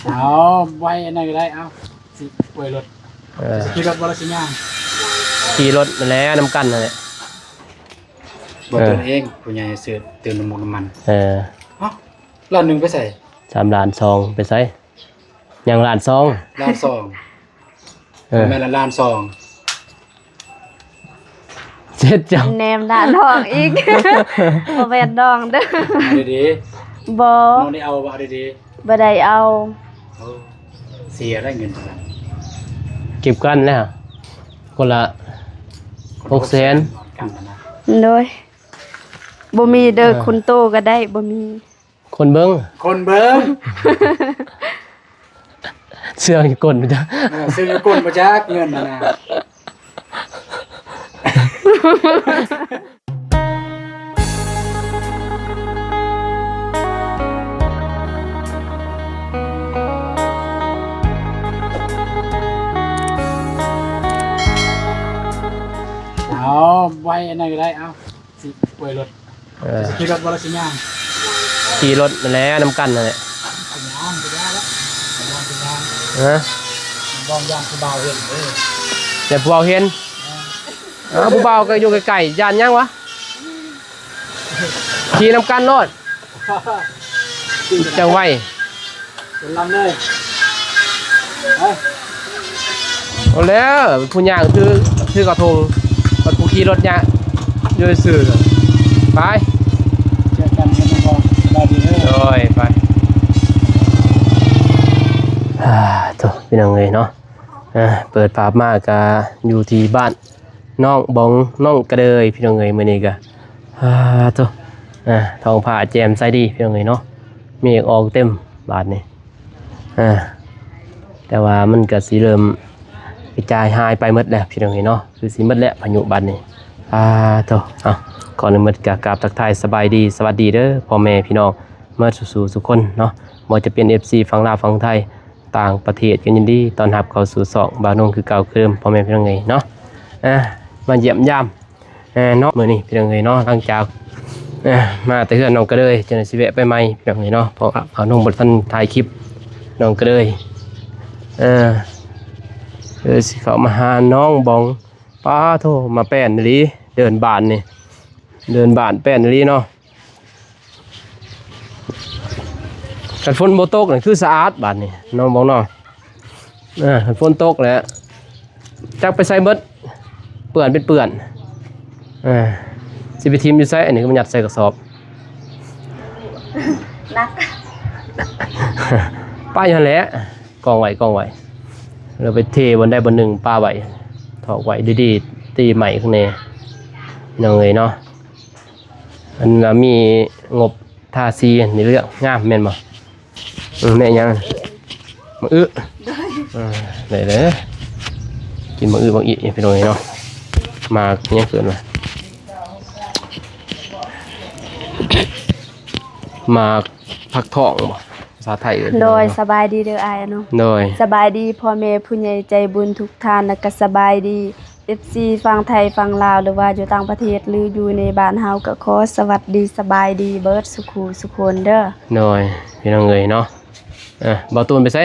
ເອົາ ໄວ້ອັນນັ້ນກໍໄດ້ ເອົາ ຊິປ່ອຍລົດ ເອີ ຊິຂີ່ລົດບໍ່ ຫຼືຊິຍ່າງ? ຂີ່ລົດນັ້ນແຫຼະ ນຳກັນນັ້ນແຫຼະ ບໍ່ ເອີ ຕົນເອງ ຜູ້ໃຫຍ່ຊື້ເຕີມນ້ຳມັນ ນ້ຳມັນ ເອີ ເອົ້າ ລ້ານໜຶ່ງໄປໃສ? ສາມລ້ານສອງໄປໃສ? ຍັງລ້ານສອງ ລ້ານສອງ ເອີ ແມ່ນລະລ້ານສອງ ເຈັດເຈົ້າ ແນມໜ້ານ້ອງອີກ ບໍ່ແມ່ນນ້ອງເດີ້ ເອົາດີໆ ບໍ່ ນ້ອງໄດ້ເອົາບໍ່? ເອົາດີໆ ບໍ່ໄດ້ເອົາ ໂອ້ ເສຍໄດ້ເງິນເທົ່ານັ້ນ ເກັບກັນແລ້ວ ຄົນລະຫົກແສນ ໂດຍ ບໍ່ມີເດີ້ ເອີ ຄົນໂຕກໍໄດ້ ບໍ່ມີ ຄົນເບິ່ງ ຄົນເບິ່ງ ເຊື່ອຢູ່ກົ້ນບໍ່ຈັກ ເອີ ເຊື່ອຢູ່ກົ້ນບໍ່ຈັກ ເງິນຫັ້ນນະ ເອົາ ໄວ້ອັນນັ້ນກໍໄດ້ ເອົາ ຊິປ່ອຍລົດ ເອີ ຊິຂີ່ລົດບໍ່ ຫຼືຊິຍ່າງ? ຂີ່ລົດນັ້ນແຫຼະ ນຳກັນນັ້ນແຫຼະ ຊິຍ່າງກໍໄດ້ລະ ຍ່າງຊິຍ່າງ ຮະ ບໍ່ ຢ້ານຜູ້ບ່າວເຫັນເດີ ຢ້ານຜູ້ບ່າວເຫັນ ເອີ ເອົາ ຜູ້ບ່າວກໍຢູ່ໃກ້ໆ ຢ້ານຫຍັງວະ? ຂີ່ນຳກັນໂລດ ຈັ່ງໄວ ເປັນລຳເລີຍ ໄປ ເອົາແລ້ວ ຜູ້ຍ່າງຖື ຖືກະທົງ ບັດຜູ້ຂີ່ລົດຍາກຢູ່ຊື່ ໄປ ເຈີກັນ ສະບາຍດີເດີ ໂດຍ ໄປ ອ່າ ໂທ້ ພີ່ນ້ອງເອີຍເນາະ ອ່າ ເປີດພາບມາກະຢູ່ທີ່ບ້ານ ນ້ອງບອງ ນ້ອງກະເດີຍ ພີ່ນ້ອງເອີຍ ມື້ນີ້ກະ ອ່າ ໂທ້ ອ່າ ທ້ອງຟ້າແຈ່ມໃສດີ ພີ່ນ້ອງເອີຍເນາະ ເມກອອກເຕັມບາດນີ້ ອ່າ ແຕ່ວ່າມັນກະຊິເລີ່ມກະຈາຍຫາຍໄປໝົດແລ້ວ ພີ່ນ້ອງເອີຍເນາະ ຄືຊິໝົດແລ້ວພາຍຸບາດນີ້ ອ່າ ໂທ້ ເອົາ ກ່ອນອື່ນໝົດກະກາບທັກທາຍສະບາຍດີ ສະຫວັດດີເດີ ພໍ່ແມ່ພີ່ນ້ອງໝົດສູ່ໆ ທຸກຄົນເນາະ ບໍ່ວ່າຈະເປັນ ເອັຟຊີ ຝັ່ງລາວ ຝັ່ງໄທ ຕ່າງປະເທດ ກໍຍິນດີຕ້ອນຮັບເຂົ້າສູ່ຊ່ອງບ່າວນົງຄືເກົ່າຄືເດີມ ພໍ່ແມ່ພີ່ນ້ອງເອີຍເນາະ ອ່າ ມາຢ້ຽມຢາມ ອ່າ ເນາະ ມື້ນີ້ພີ່ນ້ອງເອີຍເນາະ ຫຼັງຈາກ ອ່າ ມາແຕ່ເຮືອນນ້ອງກະເດີຍ ຈັ່ງໄດ້ຊິແວະໄປໃໝ່ພີ່ນ້ອງເອີຍເນາະ ເພາະວ່າບ່າວນົງບໍ່ທັນຖ່າຍຄລິບນ້ອງກະເດີຍ ເອີ ເອີ ຊິເຂົ້າມາຫານ້ອງບອງ ປາໂທ້ ມາແປ້ນອີ່ຫຼີ ເດີ່ນບ້ານນີ້ ເດີ່ນບ້ານແປ້ນອີ່ຫຼີເນາະ. ຄັນຝົນບໍ່ຕົກນີ້ຄືສະອາດບາດນີ້ ນ້ອງບອງເນາະ ເອີ ຄັນຝົນຕົກແລ້ວຈັກໄປໃສເບິດ ເປື້ອນເປັນເປື້ອນ ເອີ ຊິໄປຖິ້ມຢູ່ໃສ ອັນນີ້ກໍມາຍັດໃສ່ກະສອບ ໜັກ ປະຢູ່ຫັ້ນແຫຼະ ກອງໄວ້ ກອງໄວ້ ແລ້ວໄປເທບ່ອນໃດບ່ອນໜຶ່ງປະໄວ້ ຖອກໄວ້ດີໆ ຕີໄມ້ຂ້າງແນ່ ນ້ອງເອີຍເນາະ. ອັນວ່າມີງົບທາສີໃນເລື່ອງງາມແມ່ນບໍ່? ເອີ ແມ່ນຫຍັງ? ໝາກອຶ. ໂດຍ ເອີ ໄດ້ເດີ ກິນໝາກອຶ ໝາກອີ່ ພີ່ນ້ອງເນາະ. ໝາກຫຍັງເອີ້ນວ່າ ໝາກຜັກທອງບໍ່? ພາສາໄທເອີ້ນ. ໂດຍ ສະບາຍດີເດີອ້າຍອານົງ. ໂດຍ ສະບາຍດີພໍ່ແມ່ຜູ້ໃຫຍ່ໃຈບຸນທຸກທ່ານ ແລະກະສະບາຍດີ ເອັຟຊີຝັ່ງໄທຝັ່ງລາວ ຫຼືວ່າຢູ່ຕ່າງປະເທດ ຫຼືຢູ່ໃນບ້ານເຮົາ ກໍຂໍສະຫວັດດີສະບາຍດີເບິດສຸຂູສຸຄົນເດີ. ໂດຍ ພີ່ນ້ອງເອີຍເນາະ. ເອີ ບ່າວຕູນໄປໃສ?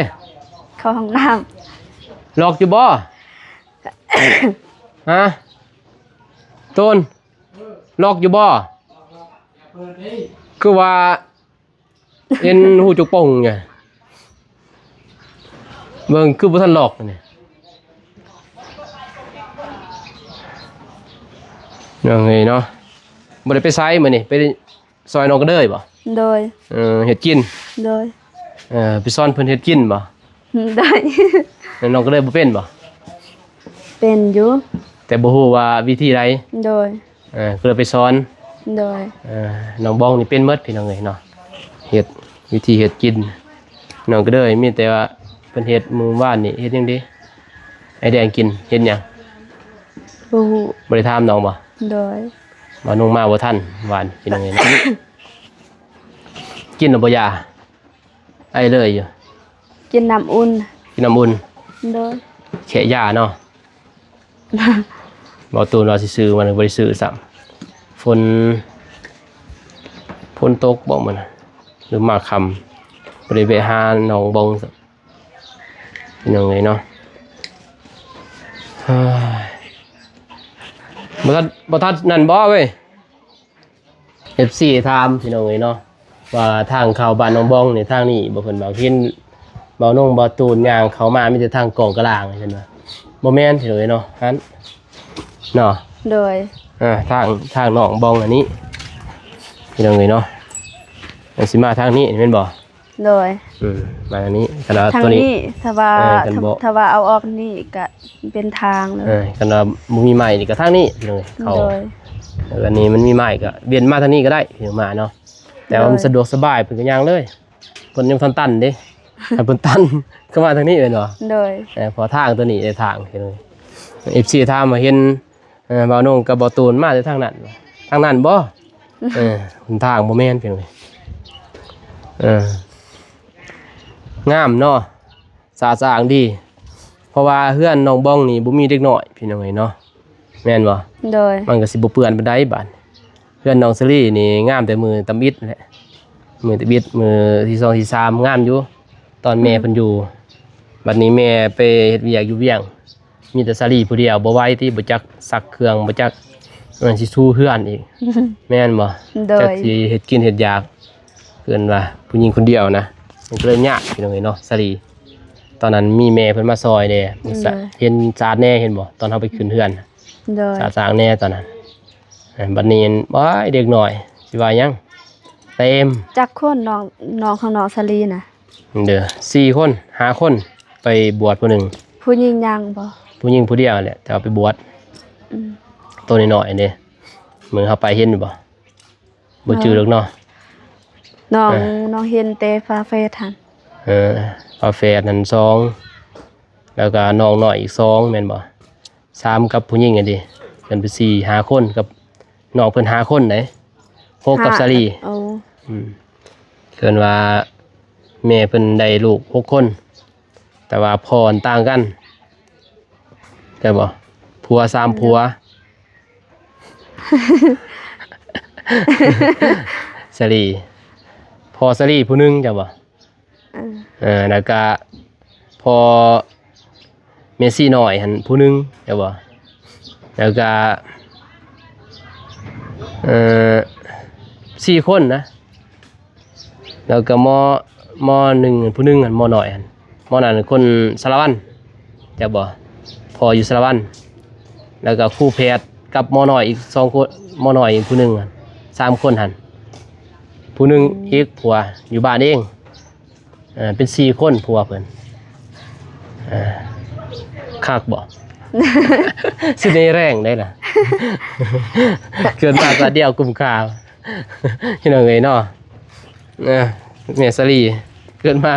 ເຂົ້າຫ້ອງນ້ຳ. ລອກຢູ່ບໍ່? ຮະ? ຕູນ ລອກຢູ່ບໍ່? ຄືວ່າ ເຫັນຫູຈຸກໂປ່ງຢູ່ ເບິ່ງຄືບໍ່ທັນລອກນີ້ ນ້ອງເອີຍເນາະ. ບໍ່ໄດ້ໄປໃສມື້ນີ້? ໄປຊ່ອຍນ້ອງກະເດີຍບໍ່? ໂດຍ ເອີ ເຮັດກິນ. ໂດຍ ເອີ ໄປສອນເພິ່ນເຮັດກິນບໍ່? ໂດຍ ແລ້ວນ້ອງກະເດີຍບໍ່ເປັນບໍ່? ເປັນຢູ່ ແຕ່ບໍ່ຮູ້ວ່າວິທີໃດ. ໂດຍ ເອີ ກໍເລີຍໄປສອນ. ໂດຍ ເອີ ນ້ອງບອງນີ້ເປັນໝົດພີ່ນ້ອງເອີຍເນາະ ເຮັດ ວິທີເຮັດກິນ. ນ້ອງກະເດີຍມີແຕ່ວ່າເພິ່ນເຮັດມື້ວານນີ້ ເຮັດຫຍັງເດ ໄອ້ແດງກິນ ເຮັດຫຍັງ? ບໍ່ຮູ້ ບໍ່ໄດ້ຖາມນ້ອງບໍ່? ໂດຍ ບ່າວນົງມາບໍ່ທັນວານພີ່ນ້ອງເອີຍເນາະ. ກິນແລ້ວບໍ່ຢາ? ໄອເລີຍຢູ່ ກິນນ້ຳອຸ່ນ. ກິນນ້ຳອຸ່ນ. ໂດຍ ແຄະຢາເນາະ. ບໍ່ຕູນວ່າຊິຊື້ ມັນບໍ່ໄດ້ຊື້ຊ້ຳ. ຝົນ ຝົນຕົກບໍ່ມື້ນັ້ນ ຫຼືມາຄ່ຳ ບໍ່ໄດ້ແວະຫານ້ອງບອງຊ້ຳ. ພີ່ນ້ອງເອີຍເນາະ. ເຮີ້ຍ ບໍ່ທັນ ບໍ່ທັນນັ້ນບໍ່ເວີຍ? ເອັຟຊີຖາມພີ່ນ້ອງເອີຍເນາະ ວ່າທາງເຂົ້າບ້ານໜອງບອງນີ້ທາງນີ້ບໍ່? ເພິ່ນວ່າເຫັນບ່າວນົງບ່າວຕູນຍ່າງເຂົ້າມາມີແຕ່ທາງກ້ອງກະລາງ ເພິ່ນວ່າ. ບໍ່ແມ່ນພີ່ນ້ອງເອີຍເນາະ ຫັ້ນເນາະ. ໂດຍ ເອີ ທາງ ທາງໜອງບອງອັນນີ້ພີ່ນ້ອງເອີຍເນາະ. ມັນຊິມາທາງນີ້ແມ່ນບໍ່? ໂດຍ ອືມ ມາທາງນີ້ ຄັນວ່າ ທາງ ໂຕນີ້ ນີ້ ຖ້າວ່າ ເອີ ຄັນບໍ່ ຖ້າ ຖ້າວ່າເອົາອອກນີ້ກະເປັນທາງເລີຍ. ເອີ ຄັນວ່າບໍ່ມີໄມ້ນີ້ກະທາງນີ້ພີ່ນ້ອງເອີຍ ເຂົ້າ. ໂດຍ ແລ້ວອັນນີ້ມັນມີໄມ້ກະວຽນມາທາງນີ້ກະໄດ້ ມາເນາະ. ແຕ່ວ່າ ໂດຍ ມັນສະດວກສະບາຍ ເພິ່ນກະຍ່າງເລີຍ ເພິ່ນຍັງບໍ່ທັນຕັນເດ້. ຄັນເພິ່ນຕັນກະມາທາງນີ້ແມ່ນບໍ່? ໂດຍ ເອີ ເພາະທາງໂຕນີ້ໄດ້ທາງ ເອັຟຊີຖາມວ່າເຫັນ ເອີ ບ່າວນົງກັບບ່າວຕູນມາແຕ່ທາງນັ້ນ ທາງນັ້ນບໍ່? ເອີ ຫົນທາງບໍ່ແມ່ນພີ່ນ້ອງເອີຍ. ເອີ ງາມເນາະ ສະອາດສະອ້າງດີ ເພາະວ່າເຮືອນນ້ອງບອງນີ້ບໍ່ມີເດັກນ້ອຍພີ່ນ້ອງເອີຍເນາະ ແມ່ນບໍ່? ໂດຍ ມັນກະຊິບໍ່ເປື້ອນປານໃດບາດ. ເຮືອນນ້ອງສາລີນີ້ງາມແຕ່ມື້ຕຳອິດແຫຼະ ມື້ຕຳອິດ ມື້ທີສອງທີສາມງາມຢູ່ ຕອນແມ່ ອືມ ເພິ່ນຢູ່. ບາດນີ້ແມ່ໄປເຮັດວຽກຢູ່ວຽງ ມີແຕ່ສາລີຜູ້ດຽວ ບໍ່ໄຫວຕິ ບໍ່ຈັກຊັກເຄື່ອງ ບໍ່ຈັກ ເອີ ຊິຖູເຮືອນອີກ ແມ່ນບໍ່? ໂດຍ ຈັກຊິເຮັດກິນເຮັດຢາກ ເອີ້ນວ່າຜູ້ຍິງຄົນດຽວນະ ມັນກະເລີຍຍາກພີ່ນ້ອງເອີຍເນາະ ສາລີ. ຕອນນັ້ນມີແມ່ເພິ່ນມາຊ່ອຍແດ່ ໂດຍ ເຫັນສະອາດແດ່ ເຫັນບໍ່ ຕອນເຮົາໄປຂຶ້ນເຮືອນ. ໂດຍ ສະອາດສະອ້າງແດ່ຕອນນັ້ນ. ເອີ ບາດນີ້ ໂອ້ຍ ເດັກນ້ອຍຊິວ່າຫຍັງ ເຕັມ. ຈັກຄົນນ້ອງ ນ້ອງຂອງນ້ອງສາລີນະ? ເດີ ສີ່ຄົນ ຫ້າຄົນ ໄປບວດຜູ້ໜຶ່ງ. ຜູ້ຍິງຍັງບໍ່? ຜູ້ຍິງຜູ້ດຽວແຫຼະ ແຕ່ວ່າໄປບວດ. ອືມ ໂຕນ້ອຍໆເດ້ ມື້ເຮົາໄປເຫັນຢູ່ບໍ່? ບໍ່ຈື່ດອກເນາະ. ນ້ອງ ເອີ ນ້ອງເຫັນແຕ່ຝາແຝດຫັ້ນ. ເອີ ຝາແຝດຫັ້ນສອງ ແລ້ວກະນ້ອງນ້ອຍອີກສອງແມ່ນບໍ່? ສາມກັບຜູ້ຍິງຫັ້ນເດ ເປັນສີ່ ຫ້າຄົນ ກັບນ້ອງເພິ່ນຫ້າຄົນເດ້ ຫົກກັບສາລີ. ໂອ້ ອືມ ເອີ້ນວ່າແມ່ເພິ່ນໄດ້ລູກຫົກຄົນ ແຕ່ວ່າພໍ່ຫັ້ນຕ່າງກັນ ແມ່ນບໍ່? ຜົວສາມຜົວ ສາລີ ພໍ່ສາລີຜູ້ໜຶ່ງ ເຈົ້າບໍ່? ເອີ ເອີ ແລ້ວກະພໍ່ແມ່ຊີນ້ອຍຫັ້ນຜູ້ໜຶ່ງ ແມ່ນບໍ່? ແລ້ວກະ ເອີ ສີ່ຄົນນະ ແລ້ວກະ ມ ມ ໜຶ່ງ ຜູ້ໜຶ່ງຫັ້ນ ມ ນ້ອຍຫັ້ນ ມ ນັ້ນຄົນສາລະວັນ ແມ່ນບໍ່? ພໍ່ຢູ່ສາລະວັນ ແລ້ວກະຄູແພດກັບ ມ ນ້ອຍອີກສອງຄົນ ມ ນ້ອຍອີກຜູ້ໜຶ່ງ ສາມຄົນຫັ້ນ ຜູ້ໜຶ່ງອີກຜົວຢູ່ບ້ານເອງ. ເອີ ເປັນສີ່ຄົນຜົວເພິ່ນ. ເອີ ຄັກບໍ່? ຊິໄດ້ແຮງໄດ໋ລະ ເກີດມາຊາດດຽວກຸ້ມຄ່າ ພີ່ນ້ອງເອີຍເນາະ. ເອີ ແມ່ສາລີ ເກີດມາ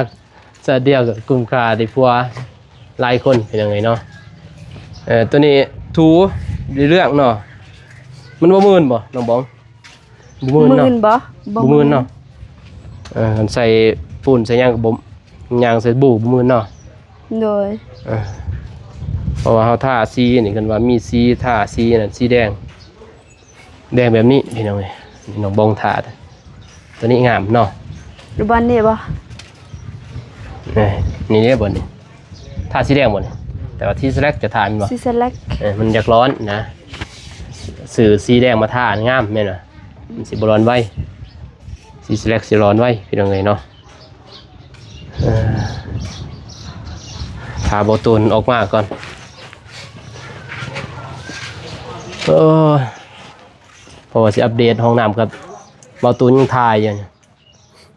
ຊາດດຽວກະກຸ້ມຄ່າໄດ້ຜົວຫຼາຍຄົນ ພີ່ນ້ອງເອີຍເນາະ. ເອີ ໂຕນີ້ຖູເລື່ອງເນາະ ມັນບໍ່ມື່ນບໍ່ ນ້ອງບອງ? ບໍ່ມື່ນເນາະ ບໍ່ມື່ນບໍ່? ບໍ່ມື່ນເນາະ. ເອີ ຄັນໃສ່ຝຸ່ນໃສ່ຫຍັງກະບໍ່ ຍ່າງໃສ່ບູ່ບໍ່ມື່ນເນາະ. ໂດຍ ເອີ ເພາະວ່າເຮົາທາສີນີ້ ຄັນວ່າມີສີ ທາສີນັ້ນ ສີແດງ ແດງແບບນີ້ ພີ່ນ້ອງເອີຍ ນ້ອງບອງທາ ໂຕນີ້ງາມເນາະ. ຢູ່ບ່ອນນີ້ບໍ່? ເອີ ນີ້ເດ້ບ່ອນນີ້ ທາສີແດງບໍ່ນີ້? ແຕ່ວ່າຊີສະແລັກຈະທາແມ່ນບໍ່? ຊີສະແລັກ ເອີ ມັນຢາກຮ້ອນນະ ຊື້ສີແດງມາທາງາມແມ່ນບໍ່? ມັນຊິບໍ່ຮ້ອນໄວ ຊີສະແລັກຊິຮ້ອນໄວ ພີ່ນ້ອງເອີຍເນາະ. ເອີ ຖ້າບ່າວຕູນອອກມາກ່ອນ ເອີ ເພາະວ່າຊິອັບເດດຫ້ອງນ້ຳກັບບ່າວຕູນ ຍັງຖ່າຍຢູ່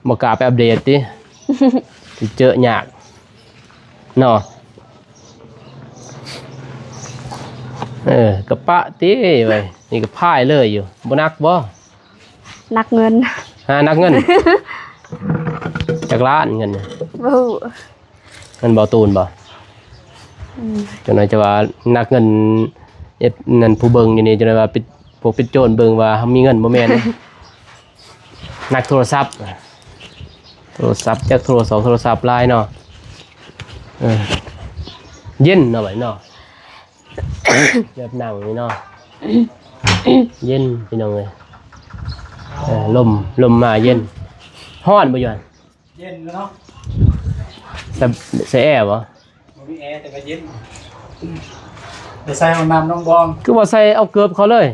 ບໍ່ກ້າໄປອັບເດດຕິ ຊິເຈີຍາກເນາະ. ເອີ ກະປະຕິເວີຍ ນີ້ກະພາຍເລີຍຢູ່ ບໍ່ໜັກບໍ່? ໜັກເງິນ ຫາ ໜັກເງິນ. ຈັກລ້ານເງິນ? ບໍ່ຮູ້. ເງິນບ່າວຕູນບໍ່? ອືມ ຈັ່ງໃດຈະວ່າໜັກເງິນ ເອັດນັ້ນ ຜູ້ເບິ່ງຢູ່ນີ້ ຈັ່ງໃດວ່າປິດ ພວກປິດໂຈນເບິ່ງວ່າເຮົາມີເງິນ ບໍ່ແມ່ນເດ້. ໜັກໂທລະສັບ ໂທລະສັບ ຈັກໂທລະສອງໂທລະສັບຫຼາຍເນາະ. ເອີ ເຢັນເນາະ ບາດນີ້ເນາະ ແບບນັ່ງນີ້ເນາະ ເຢັນ ພີ່ນ້ອງເອີຍ. ເອີ ລົມ ລົມມາເຢັນ. ຮ້ອນບໍ່ຢູ່ຫັ້ນ? ເຢັນເນາະ. ໃສ່ ໃສ່ແອບໍ່? ມີແອແຕ່ວ່າເຢັນ. ໄປໃສ່ຫ້ອງນ້ຳໜອງບອງ ຄືບໍ່ໃສ່ເອົາເກີບເຂົ້າເລີຍ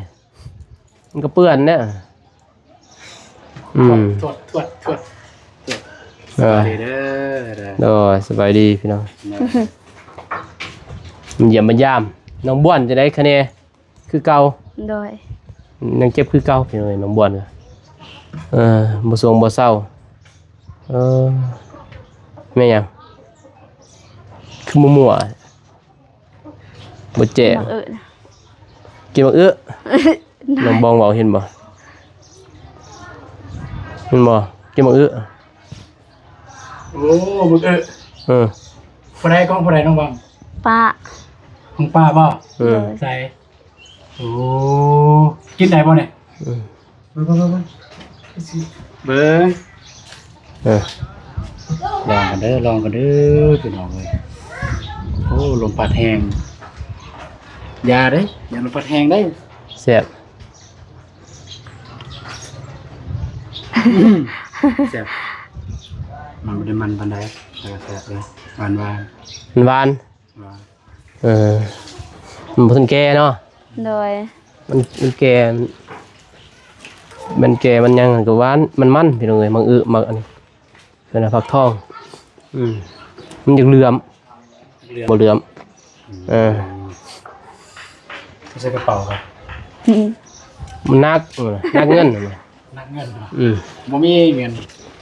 ມັນກໍເປື້ອນແຫຼະ. ອືມ ທວດ ທວດ ທວດ ທວດ. ເອີ ສະບາຍດີເດີ ໂດຍ ສະບາຍດີພີ່ນ້ອງ. ມາຢ້ຽມມາຢາມນ້ອງບວນ ຈັ່ງໃດຄະແນ? ຄືເກົ່າ. ໂດຍ ຍັງເຈັບຄືເກົ່າພີ່ນ້ອງເອີຍ ນ້ອງບວນ. ເອີ ບໍ່ສົງບໍ່ເຊົາ. ເອີ ແມ່ນຫຍັງຄືມົວໆ ບໍ່ແຈ້ງ? ໝາກເອີນະ ກິນໝາກເອີ. ນ້ອງບອງເວົ້າເຫັນບໍ່? ເຫັນບໍ່? ກິນໝາກເອີ. ໂອ້ ໝາກເອີ. ເອີ ຜູ້ໃດ ຂອງຜູ້ໃດນ້ອງບອງ? ປ້າ. ຂອງປ້າບໍ່? ເອີ ໃສ? ໂອ້ ກິນໄດ້ບໍ່ນີ້? ເອີ ເບິ່ງ ເບິ່ງ ເບິ່ງ ເບິ່ງ. ເອີ ລອງກັນເດີ ລອງກັນເດີພີ່ນ້ອງເອີຍ. ໂອ້ ລົມພັດແຮງ ຢ່າເດ້ ຢ່າລົມພັດແຮງເດ້. ແຊບ ແຊບ. ມັນບໍ່ໄດ້ມັນປານໃດ ແຕ່ວ່າແຊບເລີຍ ຫວານໆ ມັນຫວານ. ເອີ ມັນບໍ່ທັນແກ່ເນາະ. ໂດຍ ມັນ ມັນແກ່ ມັນແກ່ ມັນຫຍັງກໍຫວານ ມັນມັນພີ່ນ້ອງເອີຍ. ໝາກອຶ ໝາກອັນນີ້ ເອີ້ນວ່າຜັກທອງ. ອືມ ມັນຢາກເຫຼື້ອມ ເຫຼື້ອມ ບໍ່ເຫຼື້ອມ. ອືມ ເອີ ໃສ່ກະເປົາ ມັນໜັກ ເອີ ໜັກເງິນ. ນັກເງິນເນາະ. ອືມ ບໍ່ມີເງິນ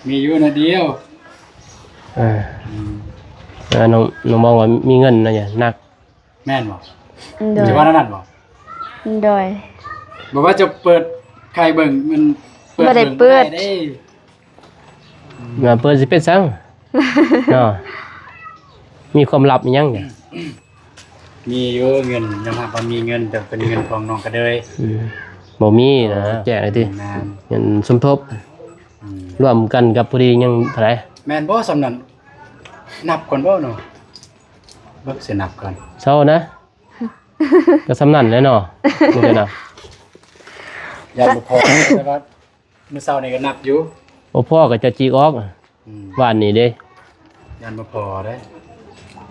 ມີຢູ່ໜ້ອຍດຽວ. ເອີ ອືມ ເອີ ນ້ອງ ນ້ອງບອງວ່າມີເງິນນະ ໜັກ. ແມ່ນບໍ່? ໂດຍ ຊິວ່າແນວນັ້ນບໍ່? ໂດຍ ບໍ່ວ່າຈະເປີດໃຫ້ເບິ່ງ ມັນເປີດ ບໍ່ໄດ້ເປີດ ເບິ່ງບໍ່ໄດ້ເດ້. ອືມ ວ່າເປີດຊິເປັນຫຍັງເນາະ? ມີຄວາມລັບອີ່ຫຍັງນີ້? ມີຢູ່ເງິນ ຍອມຮັບວ່າມີເງິນ ແຕ່ເປັນເງິນຂອງນ້ອງກະເດີຍ. ອືມ ບໍ່ມີນະ ແຈກໄດ້ຕິ. ແມ່ນ ເງິນສົມທົບ. ອືມ ລວມກັນກັບພໍດີຍັງເທົ່າໃດ? ແມ່ນບໍ່ສ່ຳນັ້ນ? ນັບກ່ອນບໍ່ເນາະ? ເບິ່ງຊິນັບກ່ອນ ເຊົານະ ກໍສ່ຳນັ້ນແຫຼະເນາະ. ບໍ່ໄດ້ນັບ ຢ້ານບໍ່ພໍ ແຕ່ວ່າ ມື້ເຊົ້ານີ້ກໍນັບຢູ່ ບໍ່ພໍກໍຈະຈີກອອກ. ອືມ ວານນີ້ເດ້ ຢ້ານບໍ່ພໍເດ້.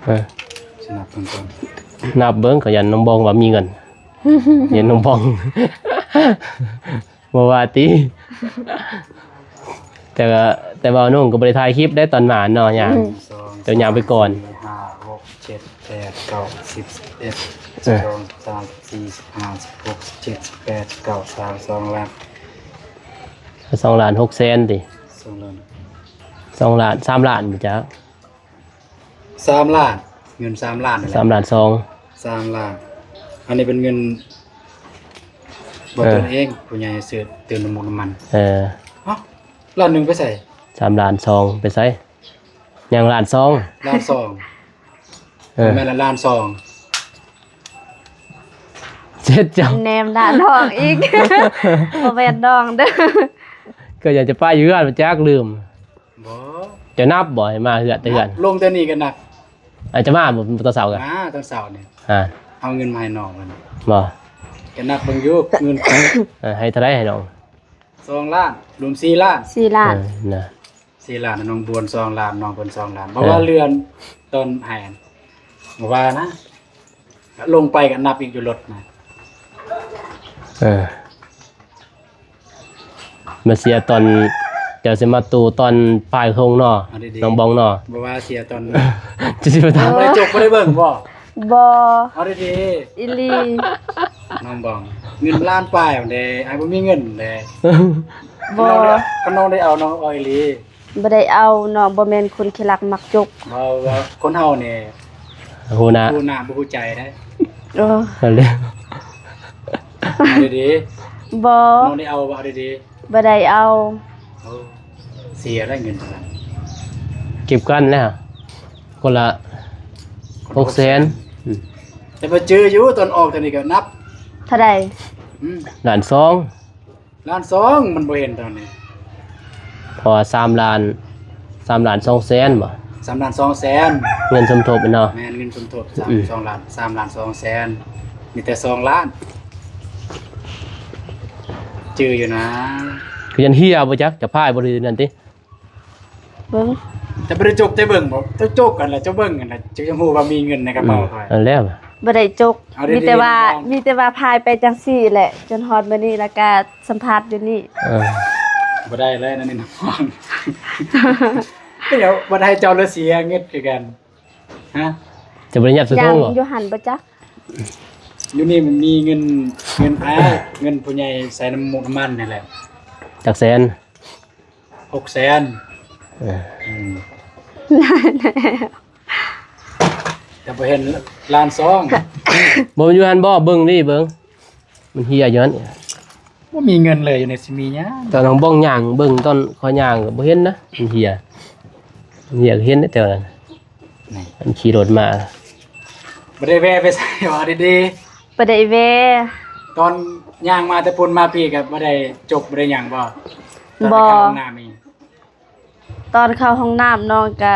ເອີ ຊິນັບເບິ່ງກ່ອນ ນັບເບິ່ງ ກໍຢ້ານນ້ອງບອງວ່າມີເງິນ ຢ້ານນ້ອງບອງ ບໍ່ວ່າຕິ. ແຕ່ວ່າ ແຕ່ວ່ານ້ອງກໍບໍ່ໄດ້ຖ່າຍຄລິບໄດ້ຕອນມາເນາະ ຍ່າງ ອືມ ເຈົ້າຍ່າງໄປກ່ອນ. ສອງ ສາມ ສີ່ ຫ້າ ຫົກ ເຈັດ ແປດ ເກົ້າ ສິບ ສິບເອັດ ເອີ ສິບສອງ ສິບສາມ ສິບສີ່ ສິບຫ້າ ສິບຫົກ ສິບເຈັດ ສິບແປດ ສິບເກົ້າ ສາມ ສອງລ້ານ ສອງລ້ານຫົກແສນຕິ? ສອງລ້ານ ສອງລ້ານ ສາມລ້ານບໍ່ຈັກ? ສາມລ້ານ ເງິນສາມລ້ານ ສາມລ້ານສອງ ສາມລ້ານ. ອັນນີ້ເປັນເງິນບໍ່ ເອີ ຕົນເອງ ຜູ້ໃຫຍ່ຊື້ຕື່ມນ້ຳມັນ. ເອີ ເອົ້າ ລ້ານໜຶ່ງໄປໃສ? ສາມລ້ານສອງໄປໃສ? ຍັງລ້ານສອງ ລ້ານສອງ. ເອີ ແມ່ນລະ ລ້ານສອງ. ເຈັດເຈົ້າ ແນມໜ້ານ້ອງອີກ ບໍ່ແມ່ນນ້ອງເດີ. ກໍຢາກຈະໄປຢູ່ເຮືອນ ບໍ່ຈັກ ລືມ. ບໍ່ ຈະນັບບໍ່ ໃຫ້ມາເຮືອນແຕ່ເຮືອນ? ລົງແຕ່ນີ້ກໍນັບ. ອາດຈະມາບໍ່ ຕອນເຊົ້າກໍ ມາຕອນເຊົ້ານີ້. ອ່າ ເອົາເງິນມາໃຫ້ນ້ອງ. ບໍ່ ຈະນັບເບິ່ງຢູ່ເງິນ. ເອີ ໃຫ້ເທົ່າໃດໃຫ້ນ້ອງ? ສອງລ້ານ ລວມສີ່ລ້ານ ສີ່ລ້ານ. ເອີ ນະ ສີ່ລ້ານ ນ້ອງບວນສອງລ້ານ ນ້ອງເພິ່ນສອງລ້ານ. ເອີ ບໍ່ວ່າເລື່ອນຕອນໃຫ້ ບໍ່ວ່ານະ ລົງໄປກໍນັບອີກຢູ່ລົດນະ. ເອີ ມາເສຍຕອນ ເຈົ້າຊິມາຕູ້ຕອນປາຍໂຮງເນາະ ເອົາດີໆ ນ້ອງບອງເນາະ. ບໍ່ວ່າເສຍຕອນ ຈະຊິມາຖາມ ບໍ່ໄດ້ຈົກ ບໍ່ໄດ້ເບິ່ງບໍ່? ບໍ່ ເອົາດີໆ ອີ່ຫຼີ ນ້ອງບອງ. ເງິນລ້ານປາຍເດ້ ອ້າຍບໍ່ມີເງິນເດ້. ບໍ່ ຄັນນ້ອງໄດ້ ຄັນນ້ອງໄດ້ເອົາ ນ້ອງເອົາອີ່ຫຼີ. ບໍ່ໄດ້ເອົາ ນ້ອງບໍ່ແມ່ນຄົນຂີ້ລັກມັກຈົກ. ເວົ້າວ່າຄົນເຮົານີ້ ຮູ້ໜ້າ ຮູ້ໜ້າບໍ່ຮູ້ໃຈເດ້. ເອີ ນັ້ນແຫຼະ ເອົາດີໆ. ບໍ່ ນ້ອງໄດ້ເອົາບໍ່? ເອົາດີໆ. ບໍ່ໄດ້ເອົາ. ໂອ້ ເສຍໄດ້ເງິນເທົ່ານັ້ນ ເກັບກັນແລ້ວ ຄົນລະຫົກແສນ. ອືມ ແຕ່ວ່າຈື່ຢູ່ຕອນອອກຕອນນີ້ກໍນັບ ເທົ່າໃດ? ອືມ ລ້ານສອງ. ລ້ານສອງ ມັນບໍ່ເຫັນຕອນນີ້ ເພາະວ່າສາມລ້ານ ສາມລ້ານສອງແສນບໍ່? ສາມລ້ານສອງແສນ ເງິນສົມທົບເນາະ. ແມ່ນ ເງິນສົມທົບ ສາມ ອືມ ສອງລ້ານ ສາມລ້ານສອງແສນ ມີແຕ່ສອງລ້ານ. ຈື່ຢູ່ນະ ຄືຍັນເຮຍບໍ່ຈັກ ຈະພາຍບໍ່ ຫຼືນັ້ນຕິ? ເບິ່ງ ຈະບໍ່ໄດ້ຈົກ ຈະເບິ່ງບໍ່? ເຈົ້າຈົກຫັ້ນແຫຼະ ເຈົ້າເບິ່ງຫັ້ນແຫຼະ ເຈົ້າຈັ່ງຮູ້ວ່າມີເງິນໃນກະເປົາຂ້ອຍ. ອັນແລ້ວ ບໍ່ໄດ້ຈົກ ເອົາດີໆ ມີແຕ່ວ່າ ນ້ອງ ມີແຕ່ວ່າພາຍໄປຈັ່ງຊີ້ແຫຼະ ຈົນຮອດມື້ນີ້ ແລ້ວກະສຳພາດຢູ່ນີ້. ເອີ ບໍ່ໄດ້ເລີຍນັ້ນນີ້ນ້ອງ. ດຽວບໍ່ໄດ້ ເຈົ້າລະເສຍເງິນຄືກັນ. ຮະ? ຈະບໍ່ໄດ້ຍັດໃສ່ຖົງບໍ່? ຍັງຢູ່ຫັ້ນບໍ່ຈັກ. ຢູ່ນີ້ມັນມີເງິນ ເງິນອ້າຍ ເງິນຜູ້ໃຫຍ່ໃສ່ນ້ຳມູກນ້ຳມັນນີ້ແຫຼະ. ຈັກແສນ? ຫົກແສນ. ເອີ ອືມ ຈະບໍ່ເຫັນລ້ານສອງ. ບໍ່ຢູ່ຫັ້ນບໍ່? ເບິ່ງນີ້ເບິ່ງ ມັນເຫ່ຍຢູ່ຫັ້ນ. ບໍ່ມີເງິນເລີຍ ຢູ່ໃນຊິມີຫຍັງ? ຕອນນ້ອງບ້ອງຍ່າງເບິ່ງ ຕອນຂ້ອຍຍ່າງກໍບໍ່ເຫັນນະ ມັນເຫ່ຍ ມັນເຫ່ຍກໍເຫັນແຕ່ວ່ານັ້ນ ນີ້ ມັນຂີ່ລົດມາ. ບໍ່ໄດ້ແວ່ໄປໃສ ເວົ້າດີໆ? ບໍ່ໄດ້ແວ່. ຕອນຍ່າງມາແຕ່ພຸ້ນມາພີ້ກໍບໍ່ໄດ້ຈົກ ບໍ່ໄດ້ຫຍັງບໍ່? ຕອນໄປເຂົ້າຫ້ອງນ້ຳນີ້ ຕອນເຂົ້າຫ້ອງນ້ຳນ້ອງກະ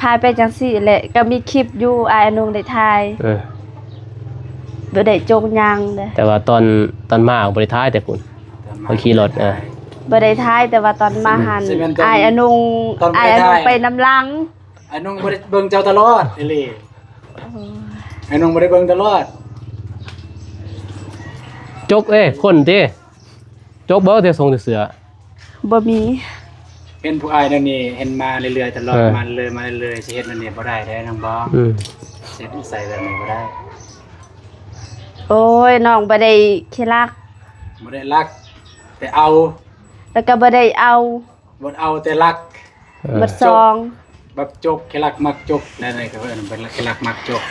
ພາຍໄປຈັ່ງຊີ້ແຫຼະ ກະມີຄລິບຢູ່ ອ້າຍອານົງໄດ້ຖ່າຍ. ເອີ ບໍ່ໄດ້ຈົກຫຍັງເດ້ ແຕ່ວ່າຕອນ ຕອນມາບໍ່ໄດ້ຖ່າຍແຕ່ພຸ້ນ ເຂົາຂີ່ລົດ. ເອີ ບໍ່ໄດ້ຖ່າຍ ແຕ່ວ່າຕອນມາຫັ້ນ ຊິແມ່ນຕອນ ອ້າຍອານົງ ຕອນບໍ່ໄດ້ຖ່າຍ ອ້າຍອານົງໄປນຳຫຼັງ. ອານົງບໍ່ໄດ້ເບິ່ງເຈົ້າຕະຫຼອດອີ່ຫຼີ. ໂອ້ຍ ອານົງບໍ່ໄດ້ເບິ່ງຕະຫຼອດ. ຈົກເອີຍ ຄົນຕິ ຈົກບໍ່ ແຕ່ສົ່ງແຕ່ເສື້ອ. ບໍ່ມີ. ເຫັນຜູ້ອ້າຍແນວນີ້ ເຫັນມາເລື້ອຍໆຕະຫຼອດ. ເອີ ມາເລື້ອຍໆ ມາເລື້ອຍໆ ຊິເຮັດແນວນີ້ບໍ່ໄດ້ເດ້ນ້ອງບອງ. ອືມ ຊິເຮັດນິໄສແບບນີ້ບໍ່ໄດ້. ໂອ້ຍ ນ້ອງບໍ່ໄດ້ຂີ້ລັກ ບໍ່ໄດ້ລັກ ແຕ່ເອົາ ແລ້ວກໍບໍ່ໄດ້ເອົາ ບໍ່ເອົາແຕ່ລັກ. ເອີ ບໍ່ຊອງ ແບບຈົກ ຂີ້ລັກມັກຈົກ ແນວໃດກໍເອີ້ນເປັນຂີ້ລັກມັກຈົກ.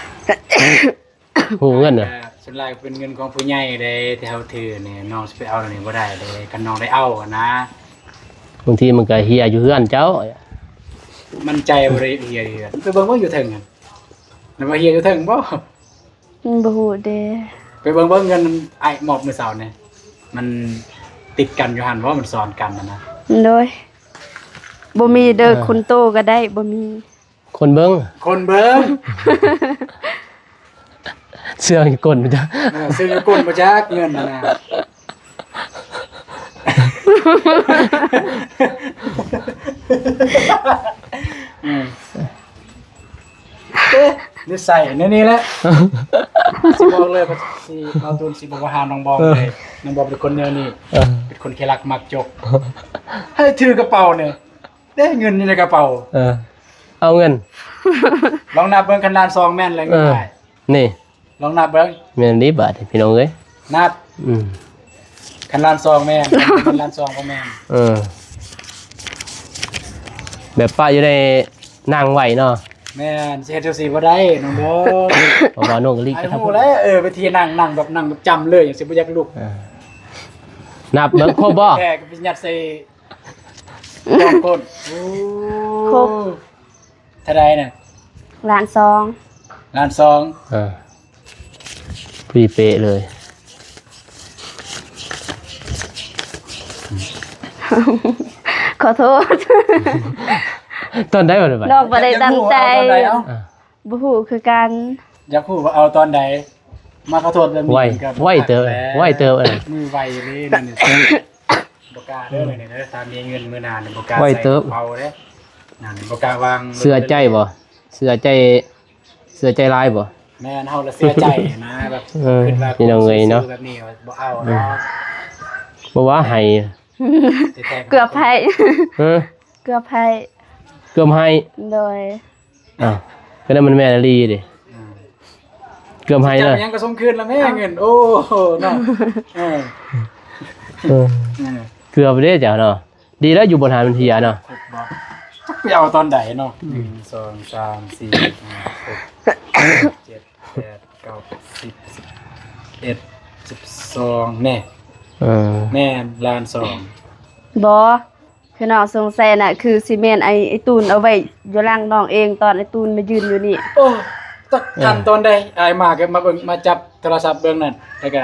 ຮູ້ເງິນນະ ສ່ວນຫຼາຍເປັນເງິນຂອງຜູ້ໃຫຍ່ເດ້ ທີ່ເຮົາຖືນີ້ ນ້ອງຊິໄປເອົານີ້ບໍ່ໄດ້ເດ້ ຄັນນ້ອງໄດ້ເອົາຫັ້ນນະ. ບາງທີມັນກໍເຫ່ຍຢູ່ເຮືອນເຈົ້າ. ໝັ້ນໃຈບໍ່ໄດ້ເຫ່ຍຢູ່ເຮືອນ. ໄປເບິ່ງເບິ່ງຢູ່ເທິງຫັ້ນ ນັ້ນວ່າເຫ່ຍຢູ່ເທິງບໍ່? ອືມ ບໍ່ຮູ້ເດ້. ໄປເບິ່ງເບິ່ງເງິນອ້າຍມອບມື້ເຊົ້ານີ້ ມັນຕິດກັນຢູ່ຫັ້ນບໍ່? ມັນຊ້ອນກັນຫັ້ນນະ. ໂດຍ ບໍ່ມີເດີ. ເອີ ຄົນໂຕກໍໄດ້ ບໍ່ມີ. ຄົນເບິ່ງ ຄົນເບິ່ງ ເຊື່ອຢູ່ກົ້ນບໍ່ຈັກ. ເອີ ເຊື່ອຢູ່ກົ້ນບໍ່ຈັກເງິນຫັ້ນນະ. ອືມ ເອີ ນິໄສແນວນີ້ແຫຼະ. ຊິບອກເລີຍວ່າຊິ ເຮົາຕູນຊິບໍ່ຫານ້ອງບອມເລີຍ. ເອີ ນ້ອງບອມເປັນຄົນແນວນີ້. ເອີ ເປັນຄົນຂີ້ລັກມັກຈົກ. ໃຫ້ຖືກະເປົານີ້ ເດ້ ເງິນຢູ່ໃນກະເປົາ. ເອີ ເອົາເງິນ ລອງນັບເບິ່ງ ຄັນລ້ານສອງແມ່ນແລ້ວເງິນອ້າຍ. ນີ້ ລອງນັບເບິ່ງ. ແມ່ນເດ້ບາດນີ້ພີ່ນ້ອງເອີຍ ນັບ. ອືມ ຄັນລ້ານສອງແມ່ນ ຄັນລ້ານສອງບໍ່ແມ່ນ. ເອີ ແບບປະຢູ່ໃນນັ່ງໄຫວເນາະ. ແມ່ນ ຊິເຮັດຈັ່ງຊີ້ບໍ່ໄດ້ນ້ອງບອມ. ເພາະວ່ານ້ອງກະລິກະທັບ ຮູ້ແລ້ວ. ເອີ ໄປທີ່ນັ່ງ ນັ່ງແບບ ນັ່ງແບບຈຳເລີຍ ຈັ່ງຊີ້ບໍ່ຢາກລຸກ. ເອີ ນັບເບິ່ງຄົບບໍ່? ແທ້ກໍໄປຍັດໃສ່ ສອງຄົນ. ໂອ້ ຄົບ. ເທົ່າໃດນະ? ລ້ານສອງ. ລ້ານສອງ. ເອີ ພໍດີເປະເລີຍ. ຂໍໂທດ. ຕອນໃດວະ? ນ້ອງບໍ່ໄດ້ຕັ້ງໃຈ. ຢາກຮູ້ວ່າເອົາຕອນໃດເອົາ? ອ່າ ບໍ່ຮູ້ຄືກັນ. ຢາກຮູ້ວ່າເອົາຕອນໃດ? ມາຂໍໂທດແບບນີ້ ໄວ ກໍໄວເຕີບ ໄວເຕີບ. ເອີ ມືໄວເລີຍນັ້ນນີ້. ບໍ່ກ້າເດີ ອືມ ນີ້ເດີ ຖ້າມີເງິນມື້ໜ້ານີ້ບໍ່ກ້າ ໄວເຕີບ ໃສ່ກະເປົາເດ້ ນັ້ນບໍ່ກ້າວາງ. ເຊື່ອໃຈບໍ່? ເຊື່ອໃຈ ເຊື່ອໃຈຫຼາຍບໍ່? ແມ່ນ ເຮົາລະເຊື່ອໃຈນະ ແບບ ເອີ ຄິດວ່າ ພີ່ນ້ອງເອີຍເນາະ ແບບນີ້ບໍ່ເອົາ ອືມ ເນາະ. ບໍ່ວ່າໃຫ້ ແຕ່ແທ້ ເກືອບໃຫ້ ຮະ ເກືອບໃຫ້ ເກືອບໃຫ້ ໂດຍ. ອ້າວ ກໍນັ້ນມັນແມ່ນອີ່ຫຼີເດ້. ອ່າ ເກືອບໃຫ້ເລີຍ. ຈັກຫຍັງກໍສົ່ງຄືນລະແມ່ເງິນ. ໂອ້ ເນາະ. ເອີ ເອີ ເອີ ເກືອບເດ້ເຈົ້າເນາະ. ດີແລ້ວຢູ່ບ່ອນຫັ້ນມັນເຫ່ຍເນາະ. ຄົບບໍ່? ຈັກໄປເອົາຕອນໃດເນາະ. ອືມ ໜຶ່ງ ສອງ ສາມ ສີ່ ຫ້າ ຫົກ ເຈັດ ແປດ ເກົ້າ ສິບ ສິບເອັດ ສິບສອງ ແນ່. ເອີ ແມ່ນ ລ້ານສອງ. ບໍ່ ຄືນ້ອງສົງໄສນະ ຄືຊິແມ່ນໄອ້ ໄອ້ຕູນເອົາໄວ້ຢູ່ຫຼັງນ້ອງເອງ ຕອນໄອ້ຕູນມາຢືນຢູ່ນີ້. ໂອ້ ຈັກ ເອີ ຄັນຕອນໃດ ອ້າຍມາກໍມາເບິ່ງ ມາຈັບໂທລະສັບເບິ່ງນັ້ນ ແລ້ວກໍ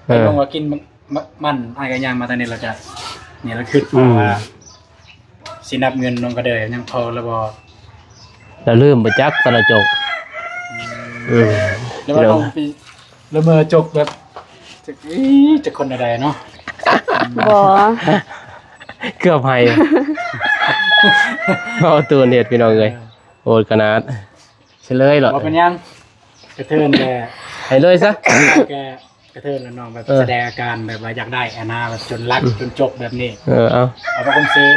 ເອີ ໄປລົງວ່າກິນມັນ ມັນ ອ້າຍກໍຍ່າງມາທາງນີ້ ແລ້ວກໍ ນີ້ລະຄິດ ອືມ ວ່າ ຊິນັບເງິນນ້ອງກະເດີຍຍັງພໍຫຼືບໍ່ ລະລືມບໍ່ຈັກຕອນລະຈົກ. ອືມ ເອີ ແລ້ວວ່ານ້ອງ ລະເມີຈົກແບບ ຈັກ ອີ ຈັກຄົນໃດເນາະ. ບໍ່ ເກືອບໃຫ້ ເວົ້າໂຕເນັດພີ່ນ້ອງເອີຍ ເອີ ໂຫດຂະໜາດ. ສະເລີຍເນາະ ບໍ່ເປັນຫຍັງ ກະເທີນແຕ່ ໃຫ້ເລີຍຊະ ແກ ກະເທີນແລ້ວນ້ອງແບບ ເອີ ສະແດງອາການແບບວ່າຢາກໄດ້ຫັ້ນນະ ແບບຈົນລັກ ອືມ ຈົນຈົກແບບນີ້ ເອີ ເອົາ ເອົາໄປຄົນຊື້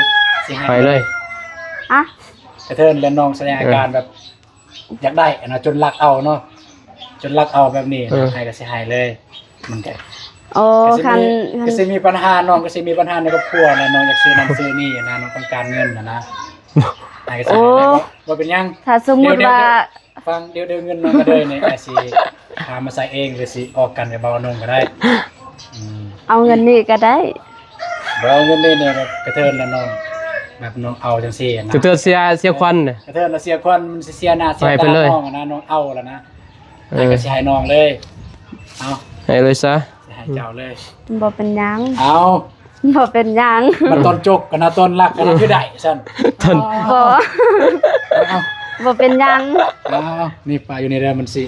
ຊິໃຫ້ ໃຫ້ເລີຍ ອະ ກະເທີນແລ້ວນ້ອງສະແດງອາການ ເອີ ແບບຢາກໄດ້ຫັ້ນນະ ຈົນລັກເອົາເນາະ ຈົນລັກເອົາແບບນີ້ ເອີ ໃຫ້ກະຊິໃຫ້ເລີຍ ມັນກະ ໂອ້ ກະຊິມີ ຄັນ ກະຊິມີບັນຫາ ນ້ອງກະຊິມີບັນຫາໃນຄອບຄົວນະ ນ້ອງຢາກຊື້ນັ້ນຊື້ນີ້ນະ ນ້ອງຕ້ອງການເງິນຫັ້ນນະ ໃຫ້ກະຊິໃຫ້ເລີຍ ໂອ້ ບໍ່ ບໍ່ເປັນຫຍັງ ຖ້າສົມມຸດວ່າ ດຽວ ດຽວ ຟັງ ດຽວ ດຽວເງິນນ້ອງກະເດີນີ້ ອາດຊິຫາມາໃຊ້ເອງ ຫຼືຊິອອກກັນກັບບ່າວນົງກະໄດ້ ອືມ ເອົາເງິນນີ້ກະໄດ້ ບໍ່ເອົາເງິນນີ້ແບບກະເທີນລະນ້ອງ ແບບນ້ອງເອົາຈັ່ງຊີ້ນະ ກະເທີນເສຍ ເສຍຂວັນນະ ກະເທີນລະເສຍຂວັນ ມັນຊິເສຍໜ້າເສຍຕານ້ອງຫັ້ນນະ ນ້ອງເອົາລະນະ ເອີ ໃຫ້ກະຊິໃຫ້ນ້ອງເລີຍ ເອົາ ໃຫ້ເລີຍຊະ ໃຫ້ເຈົ້າເລີຍ ບໍ່ເປັນຫຍັງ ເອົາ ບໍ່ເປັນຫຍັງ ມັນຕອນຈົກກັນນະ ຕອນລັກກັນນະ ຄືໄດ້ຊັ້ນ ຕອນ ບໍ່ ເອົາ ບໍ່ເປັນຫຍັງ ເອົາ ນີ້ປະຢູ່ນີ້ເດີ ມັນຊິ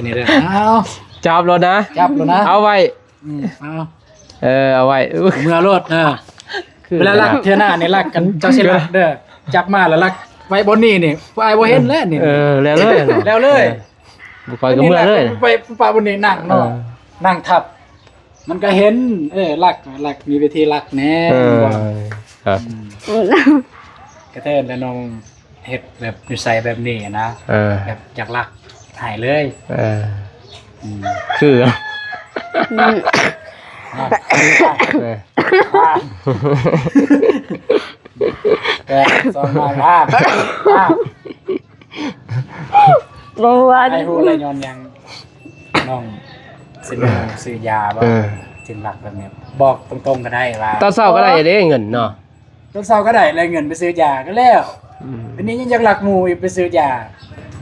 ນີ້ເດີ ເອົາ ຈັບໂລດນະ ຈັບໂລດນະ ເອົາໄວ້ ອືມ ເອົາ ເອີ ເອົາໄວ້ ເມືອໂລດ ເອີ ຄືເວລາລັກເທື່ອໜ້ານີ້ລັກກັນ ເຈົ້າຊິລັກເດີ ຈັບມາລະລັກໄວ້ບ່ອນນີ້ນີ້ ຜູ້ອ້າຍບໍ່ເຫັນແລ້ວນີ້ ເອີ ແລ້ວເລີຍເນາະ ແລ້ວເລີຍ ເອີ ບໍ່ຄ່ອຍກະເມືອເລີຍ ໄປປະບ່ອນນີ້ນັ່ງເນາະ ເອີ ນັ່ງທັບ ມັນກະເຫັນ ເອີ ລັກ ລັກ ມີວິທີລັກແດ່ ເອີ ແມ່ນບໍ່ ຄັບ ອືມ ກະເທີນແລະນ້ອງ ເຮັດແບບນິໄສແບບນີ້ນະ ເອີ ແບບຢາກລັກໃຫ້ເລີຍ ເອີ ອືມ ຄື ອືມ ເອີ ແຕ່ສອງມາ ບໍ່ວ່າ ໃຫ້ຮູ້ລະຍ້ອນຫຍັງ ນ້ອງຊິຊື້ຢາບໍ່ ເອີ ຈຶ່ງລັກແບບນີ້ ບອກຕົງໆກະໄດ້ວ່າ ຕອນເຊົ້າກະໄດ້ເດ້ເງິນເນາະ ຕອນເຊົ້າກະໄດ້ ແລະເງິນໄປຊື້ຢາກະແລ້ວ ອືມ ອັນນີ້ຍັງຢາກລັກໝູ່ອີກໄປຊື້ຢາ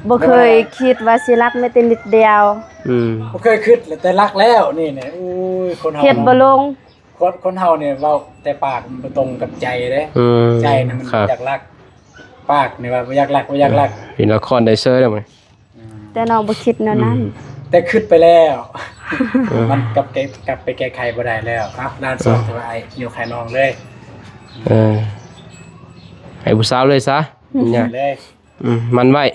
ບໍ່ເຄີຍຄິດວ່າຊິລັກແມ້ແຕ່ນິດດຽວ ອືມ ບໍ່ເຄີຍຄິດ ແຕ່ລັກແລ້ວນີ້ນະ ໂອ້ຍ ຄົນເຮົາເຮັດບໍ່ລົງ ຄົນ ຄົນເຮົານີ້ເວົ້າແຕ່ປາກມັນບໍ່ຕົງກັບໃຈເດ້ ອືມ ໃຈນະມັນ ຄັບ ຢາກລັກ ປາກນີ້ວ່າບໍ່ຢາກລັກ ບໍ່ຢາກລັກ ເປັນລະຄອນໄດ້ເຊີຍແລ້ວ ອືມ ແຕ່ນ້ອງບໍ່ຄິດແນວນັ້ນ ອືມ ແຕ່ຄິດໄປແລ້ວ ເອີ ມັນກັບແກ້ ກັບໄປແກ້ໄຂບໍ່ໄດ້ແລ້ວ ເອົາ ລ້ານສອງ ເອີ ຖືວ່າອ້າຍຍົກໃຫ້ນ້ອງເລີຍ ເອີ ໃຫ້ຜູ້ສາວເລີຍຊະ ອືມ ເລີຍ ອືມ ໝັ້ນໄວ້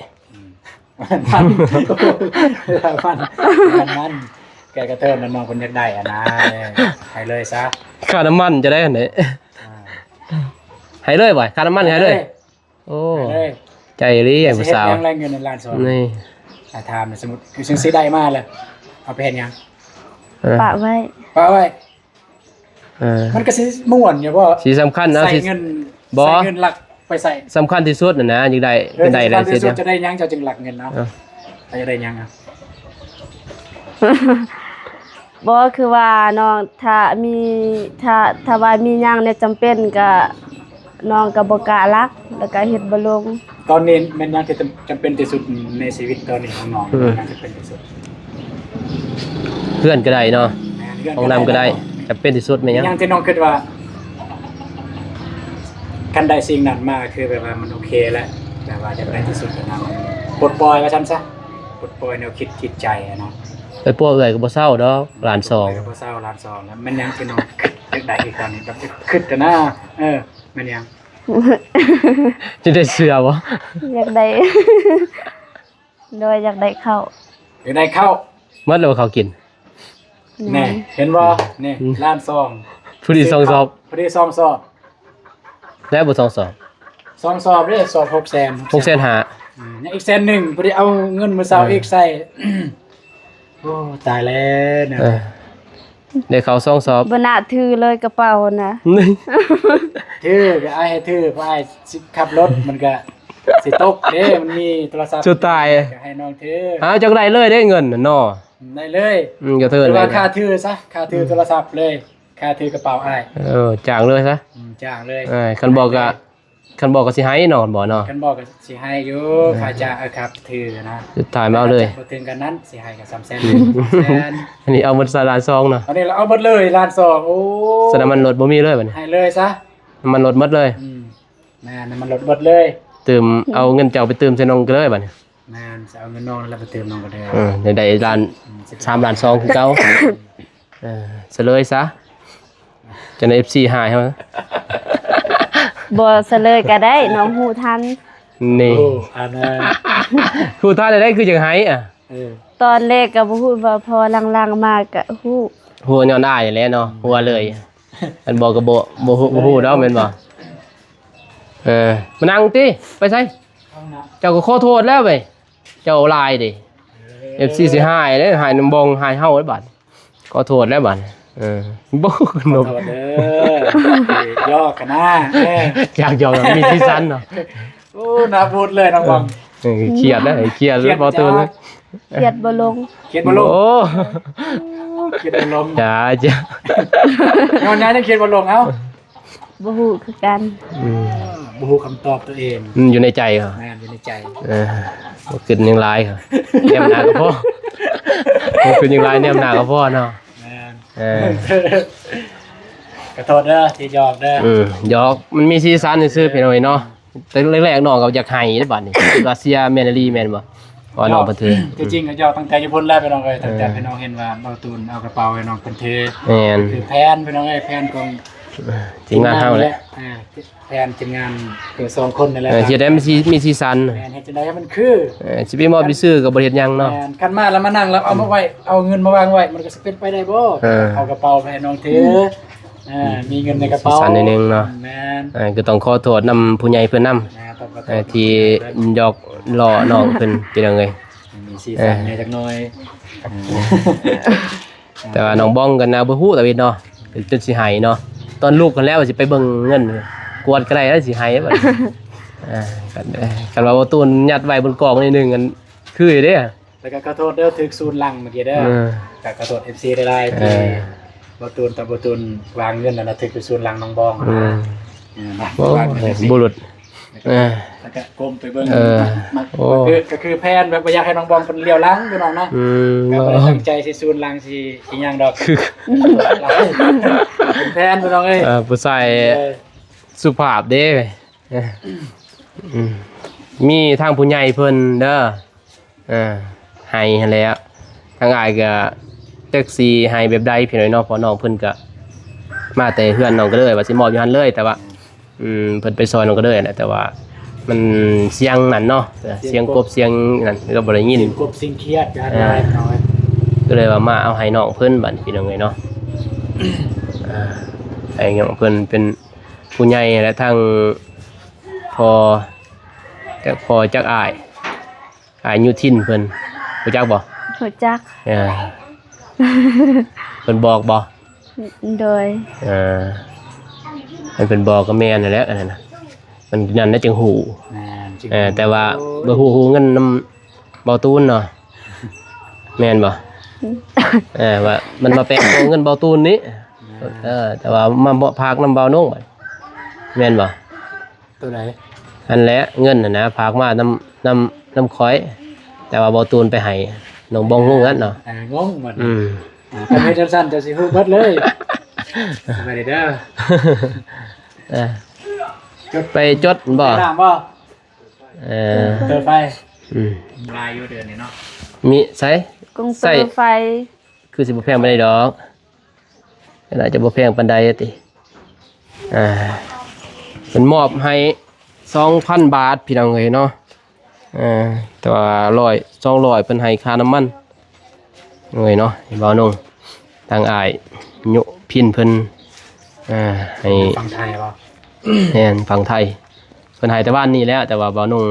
ອືມ ໝັ້ນ ໝັ້ນ ໝັ້ນ ແກກະເທີນນັ້ນ ນ້ອງເພິ່ນຢາກໄດ້ຫັ້ນນະ ໃຫ້ເລີຍຊະ ຄ່ານ້ຳມັນຈະໄດ້ຫັ້ນເດ້ ອ່າ ໃຫ້ເລີຍບໍ່ ຄ່ານ້ຳມັນໃຫ້ເລີຍ ໃຫ້ເລີຍ ໂອ້ ໃຫ້ເລີຍ ໃຈອີ່ຫຼີ ຊິເຮັດຫຍັງລະເງິນລ້ານສອງ ນີ້ ອ່າ ຖາມ ສົມມຸດຄືຊິໄດ້ມາລະ ເອົາໄປເຮັດຫຍັງ ເອີ ປະໄວ້ ປະໄວ້ ເອີ ມັນກະຊິມ່ວນຢູ່ບໍ່ ຊິສຳຄັນເນາະ ໃຊ້ເງິນ ບໍ່ ໃຊ້ເງິນລັກໄປໃຊ້ ສຳຄັນທີ່ສຸດຫັ້ນນະ ຢາກໄດ້ ເອີ ເປັນໄດ້ ສຳຄັນທີ່ສຸດ ຈະໄດ້ຫຍັງ ເຈົ້າຈຶ່ງລັກເງິນເນາະ ເອີ ເຈົ້າຢາກໄດ້ຫຍັງ ບໍ່ ຄືວ່ານ້ອງ ຖ້າມີ ຖ້າ ຖ້າວ່າມີຫຍັງແນວຈຳເປັນກະ ນ້ອງກະບໍ່ກ້າລັກ ແລ້ວກະເຮັດບໍ່ລົງ ຕອນນີ້ແມ່ນຫຍັງທີ່ຈຳ ຈຳເປັນທີ່ສຸດໃນຊີວິດຕອນນີ້ຂອງນ້ອງ ເອີ ແມ່ນຫຍັງຈຳເປັນທີ່ສຸດ ເຮືອນກະໄດ້ເນາະ ແມ່ນ ເຮືອນ ຫ້ອງນ້ຳກະໄດ້ ກະໄດ້ ຈຳເປັນທີ່ສຸດແມ່ນຫຍັງ ຫຍັງທີ່ນ້ອງຄິດວ່າ ຄັນໄດ້ສິ່ງນັ້ນມາ ຄືແບບວ່າມັນໂອເຄແລ້ວ ແບບວ່າຢາກໄດ້ທີ່ສຸດຫັ້ນນະ ປົດປ່ອຍວ່າຊັ້ນຊະ ປົດປ່ອຍແນວຄິດຈິດໃຈຫັ້ນນະ ໄປປົວເອື້ອຍກະບໍ່ເຊົາດອກ ລ້ານສອງ ກະບໍ່ເຊົາ ລ້ານສອງ ແມ່ນຫຍັງທີ່ນ້ອງຄິດຢາກໄດ້ອີກຕອນນີ້ ແບບຄິດຫັ້ນນະ ເອີ ແມ່ນຫຍັງ ຈະໄດ້ເຊື່ອບໍ່ ຢາກໄດ້ ໂດຍ ຢາກໄດ້ເຂົ້າ ຢາກໄດ້ເຂົ້າ ໝົດແລ້ວເຂົ້າກິນ ແມ່ນ ແນ່ ເຫັນບໍ່ ນີ້ ອືມ ລ້ານສອງ ພໍດີສອງສອບ ພໍດີສອງສອບ ແລ້ວບໍ່ສອງສອບ ສອງສອບເດ້ ສອບຫົກແສນ ຫົກແສນຫ້າ ອືມ ຍັງອີກແສນໜຶ່ງ ພໍດີເອົາເງິນມື້ເຊົ້າ ເອີ ອີກໃສ່ ໂອ້ ຕາຍແລ້ວເນາະ ເອີ ໄດ້ເຂົ້າສອງສອບ ບໍ່ໜ້າຖືເລີຍກະເປົາຫັ້ນນະ ຖືກະອ້າຍໃຫ້ຖື ເພາະອ້າຍຊິຂັບລົດ ມັນກະຊິຕົກເດ້ ມັນມີໂທລະສັບ ສຸດທ້າຍກະໃຫ້ນ້ອງຖື ເອົາ ເຈົ້າກະໄດ້ເລີຍເດ້ເງິນຫັ້ນເນາະ ໄດ້ເລີຍ ອືມ ກະເທີນ ຫຼືວ່າຄ່າຖືຊະ ຄ່າຖື ອືມ ໂທລະສັບເລີຍ ຄ່າຖືກະເປົາອ້າຍ ເອີ ຈ້າງເລີຍຊະ ອືມ ຈ້າງເລີຍ ເອີ ຄັນບໍ່ກະ ຄັນບໍ່ກະຊິໃຫ້ເນາະ ຄັນບໍ່ເນາະ ຄັນບໍ່ກະຊິໃຫ້ຢູ່ ເອີ ຄ່າຈ້າງ ເອີ ຄ່າຖືຫັ້ນນະ ສຸດທ້າຍມາເອົາເລີຍ ບໍ່ເຖິງກັນນັ້ນ ຊິໃຫ້ກະສາມແສນ ແສນ ອັນນີ້ເອົາໝົດຊະ ລ້ານສອງເນາະ ອັນນີ້ລະເອົາໝົດເລີຍ ລ້ານສອງ ໂອ້ ສະນັ້ນນ້ຳມັນລົດບໍ່ມີເລີຍບາດນີ້ ໃຫ້ເລີຍຊະ ນ້ຳມັນລົດໝົດເລີຍ ອືມ ແມ່ນ ນ້ຳມັນລົດໝົດເລີຍ ຕື່ມ ອືມ ເອົາເງິນເຈົ້າໄປຕື່ມໃສ່ນ້ອງກະເລີຍບາດນີ້ ແມ່ນ ຊິເອົາເງິນນ້ອງລະໄປຕື່ມນ້ອງກະເລີຍ ເອີ ໄດ້ລ້ານ ອືມ ສາມລ້ານສອງຄືເກົ່າ ເອີ ສະເລີຍຊະ ຈັ່ງໃດເອັຟຊີຫາຍເຮົາ ບໍ່ສະເລີຍກໍໄດ້ ນ້ອງຮູ້ທັນ. ນີ້ ໂອ້ ອັນນັ້ນ ຮູ້ທັນໄດ້ຄືຈັ່ງໄຫ້ອະ. ເອີ ຕອນແລກກໍບໍ່ຮູ້ວ່າພໍຫຼັງໆມາກໍຮູ້. ຮູ້ຍ້ອນອ້າຍແຫຼະເນາະ ຮູ້ເລີຍ. ອັນບໍ່ກໍບໍ່ ບໍ່ຮູ້ ບໍ່ຮູ້ດອກແມ່ນບໍ່? ເອີ ມານັ່ງຕິ ໄປໃສ? ເຈົ້າກໍຂໍໂທດແລ້ວເວີຍ. ເຈົ້າຫຼາຍເດ້ ເອີ ເອັຟຊີຊິຮ້າຍເດ້ ຮ້າຍນ້ອງບອງ ຮ້າຍເຮົາເດ້ບາດ. ຂໍໂທດແລ້ວບາດ. ເອີ ບໍ່ ຂອໂທດເດີ ຢອກກັນນະ. ເອີ ຢາກຢອກ ມີສີສັນເນາະ. ໂອ້ ໜ້າບູດເລີຍນ້ອງບອງ. ເອີ ຄຽດນະ ຄຽດ ຄຽດ ບໍ່ຕື່ນ ຄຽດບໍ່ລົງ ຄຽດບໍ່ລົງ. ໂອ້ ຄຽດບໍ່ລົງ. ຈ້າ ຈ້າ ຍ້ອນຫຍັງຈັ່ງຄຽດບໍ່ລົງ? ເອົ້າ ບໍ່ຮູ້ຄືກັນ. ອືມ ບໍ່ຮູ້ຄຳຕອບຕົວເອງ. ອືມ ຢູ່ໃນໃຈເຂົາ. ແມ່ນ ຢູ່ໃນໃຈ. ເອີ ບໍ່ຄິດຫຍັງຫຼາຍ ແນມໜ້າກໍພໍ. ບໍ່ຄິດຫຍັງຫຼາຍ ແນມໜ້າກໍພໍເນາະ. ແມ່ນ. ເອີ ຂໍໂທດເດີທີ່ຢອກເດີ. ອືມ ຢອກ ມັນມີສີສັນຊື່ໆ ພີ່ນ້ອງເອີຍເນາະ. ແຕ່ແລກໆ ນ້ອງກໍຢາກໄຫ້ເດ້ບາດນີ້ ວ່າເຊຍແມ່ນອີ່ຫຼີແມ່ນບໍ່? ເພາະວ່ານ້ອງເພິ່ນຖື ທີ່ຈິງກໍຢອກຕັ້ງແຕ່ຢູ່ພຸ້ນແລ້ວ ພີ່ນ້ອງເອີຍ. ເອີ ຕັ້ງແຕ່ພີ່ນ້ອງເຫັນວ່າບ່າວຕູນເອົາກະເປົາໃຫ້ນ້ອງເພິ່ນຖື. ແມ່ນ ຄືແຜນ ພີ່ນ້ອງເອີຍ ແຜນຂອງ ເອີ ທີມງານເຮົາແຫຼະ. ເອີ ແຜນທີມງານຄືສອງຄົນນີ້ແຫຼະ. ເອີ ຊິໄດ້ມັນຊິມີສີສັນ. ແມ່ນ ເຮັດຈັ່ງໃດໃຫ້ມັນຄື. ເອີ ຊິໄປມອບຊື່ໆ ກໍບໍ່ເຮັດຫຍັງເນາະ. ແມ່ນ ຄັນມາແລ້ວມານັ່ງແລ້ວເອົາມາໄວ້ ເອົາເງິນມາວາງໄວ້ ມັນກໍຊິເປັນໄປໄດ້ບໍ່? ເອີ ເອົາກະເປົາໄປໃຫ້ນ້ອງຖື. ອ່າ ມີເງິນໃນກະເປົາ ສີສັນໜ້ອຍໜຶ່ງເນາະ. ແມ່ນ ອ່າ ກໍຕ້ອງຂໍໂທດນຳຜູ້ໃຫຍ່ເພິ່ນນຳ. ອ່າ ຕ້ອງຂໍໂທດ ອ່າ ທີ່ຢອກລໍ້ນ້ອງເພິ່ນ ພີ່ນ້ອງເອີຍ. ມີສີສັນແດ່ຈັກໜ້ອຍ. ອ່າ ແຕ່ວ່ານ້ອງບອງກໍໜ້າບໍ່ຮູ້ຕາເວັນເນາະ ຈົນຊິໄຫ້ເນາະ. ຕອນລຸກຫັ້ນແຫຼະວ່າຊິໄປເບິ່ງເງິນ ກວດກໍໄດ້ແລ້ວ ຊິໄຫ້ບັດ. ອ່າ ຄັນ ຄັນວ່າບໍ່ຕູນຍັດໄວ້ບົນກອງໜ້ອຍໜຶ່ງ ອັນ ຄືຢູ່ເດ້. ແລ້ວກໍຂໍໂທດເດີ ຖືກສູນຫຼັງເມື່ອກີ້ເດີ. ເອີ ກໍຂໍໂທດເອັຟຊີຫຼາຍໆ ເອີ ທີ່ບໍ່ຕູນ ຕອນບໍ່ຕູນວາງເງິນນັ້ນນະ ຖືກໄປສູນຫຼັງນ້ອງບອງ. ອືມ ເອີ ໂອ້ ບຸລຸດ. ເອີ ແລ້ວກໍກົ້ມໄປເບິ່ງ. ເອີ ມັນ ໂອ້ ກໍຄື ກໍຄືແຜນແບບບໍ່ຢາກໃຫ້ນ້ອງບອງເພິ່ນຫຼຽວຫຼັງ ພີ່ນ້ອງເນາະ. ອືມ ກໍບໍ່ໄດ້ຕັ້ງໃຈຊິສູນຫຼັງຊິອີຫຍັງດອກ. ເປັນແຜນ ພີ່ນ້ອງເອີຍ. ເອີ ຜູ້ຊາຍ ເອີ ສຸພາບເດ້. ເອີ ອືມ ມີທາງຜູ້ໃຫຍ່ເພິ່ນເດີ ເອີ ໃຫ້ຫັ້ນແຫຼະ. ທາງອ້າຍກໍຈັກຊິໃຫ້ແບບໃດພີ່ນ້ອງເນາະ ເພາະນ້ອງເພິ່ນກໍມາແຕ່ເຮືອນນ້ອງກໍເລີຍວ່າຊິມອບຢູ່ຫັ້ນເລີຍ ແຕ່ວ່າ ອືມ ເພິ່ນໄປຊ່ອຍນ້ອງກໍເລີຍແຫຼະ ແຕ່ວ່າມັນສຽງນັ້ນເນາະ ສຽງກົບ ສຽງນັ້ນກໍບໍ່ໄດ້ຍິນ ສຽງກົບ ສຽງຄຽດ ເອີ ກໍເລີຍວ່າມາເອົາໃຫ້ນ້ອງເພິ່ນບັດນີ້ ພີ່ນ້ອງເອີຍເນາະ. ເອີ ໃຫ້ນ້ອງເພິ່ນເປັນ ຜູ້ໃຫຍ່ ແລະ ທັງພໍ່ ຈັກພໍ່ຈັກອ້າຍ ອ້າຍຍຸທິນເພິ່ນ ຮູ້ຈັກບໍ່? ຮູ້ຈັກ. ເອີ ເພິ່ນບອກບໍ່? ໂດຍ. ເອີ ຄັນເພິ່ນບອກກໍແມ່ນນັ້ນແຫຼະ ອັນນັ້ນນະ ມັນນັ້ນແຫຼະຈຶ່ງຮູ້. ແມ່ນ ຈຶ່ງ ເອີ ຮູ້. ແຕ່ວ່າບໍ່ຮູ້ ຮູ້ເງິນນຳ ເບົາຕູນເນາະ ແມ່ນບໍ່? ເອີ ວ່າມັນມາແປງໂຕເງິນເບົາຕູນນີ້. ແມ່ນ. ເອີ ແຕ່ວ່າມາເບາະ ຝາກນຳເບົານົງບັດ ແມ່ນບໍ່? ໂຕໃດ? ອັນແຫຼະ ເງິນຫັ້ນນະ ຝາກມານຳ ນຳ ນຳຂ້ອຍ ແຕ່ວ່າເບົາຕູນໄປໃຫ້ນ້ອງບອງ ງົງນັ້ນເນາະ. ເອີ ງົງບັດນີ້. ອືມ ອ່າ ຄັນເຮັດຈັ່ງຊັ້ນ ເຈົ້າຊິຮູ້ເບິດເລີຍ. ສະບາຍດີເດີ. ເອີ ໄປຈົດບໍ່? ໄປນ້ຳບໍ່? ເອີ ເຕີໄຟ. ອືມ ຫຼາຍຢູ່ເດືອນນີ້ເນາະ. ມີໃສ? ກົງເຕີໄຟ ຄືຊິບໍ່ແພງປານໃດດອກ ກໍໜ້າຈະບໍ່ແພງປານໃດຕິ. ອ່າ ເພິ່ນມອບໃຫ້ສອງພັນບາດ ພີ່ນ້ອງເອີຍເນາະ. ເອີ ແຕ່ວ່າຮ້ອຍ ສອງຮ້ອຍ ເພິ່ນໃຫ້ຄ່ານ້ຳມັນເອີຍເນາະ ເບົານົງ. ທາງອ້າຍຍຸພິນເພິ່ນ ເອີ ໃຫ້ ຝັ່ງໄທບໍ່? ແມ່ນ ຝັ່ງໄທ. ເພິ່ນໃຫ້ແຕ່ວານນີ້ແຫຼະ ແຕ່ວ່າເບົານົງ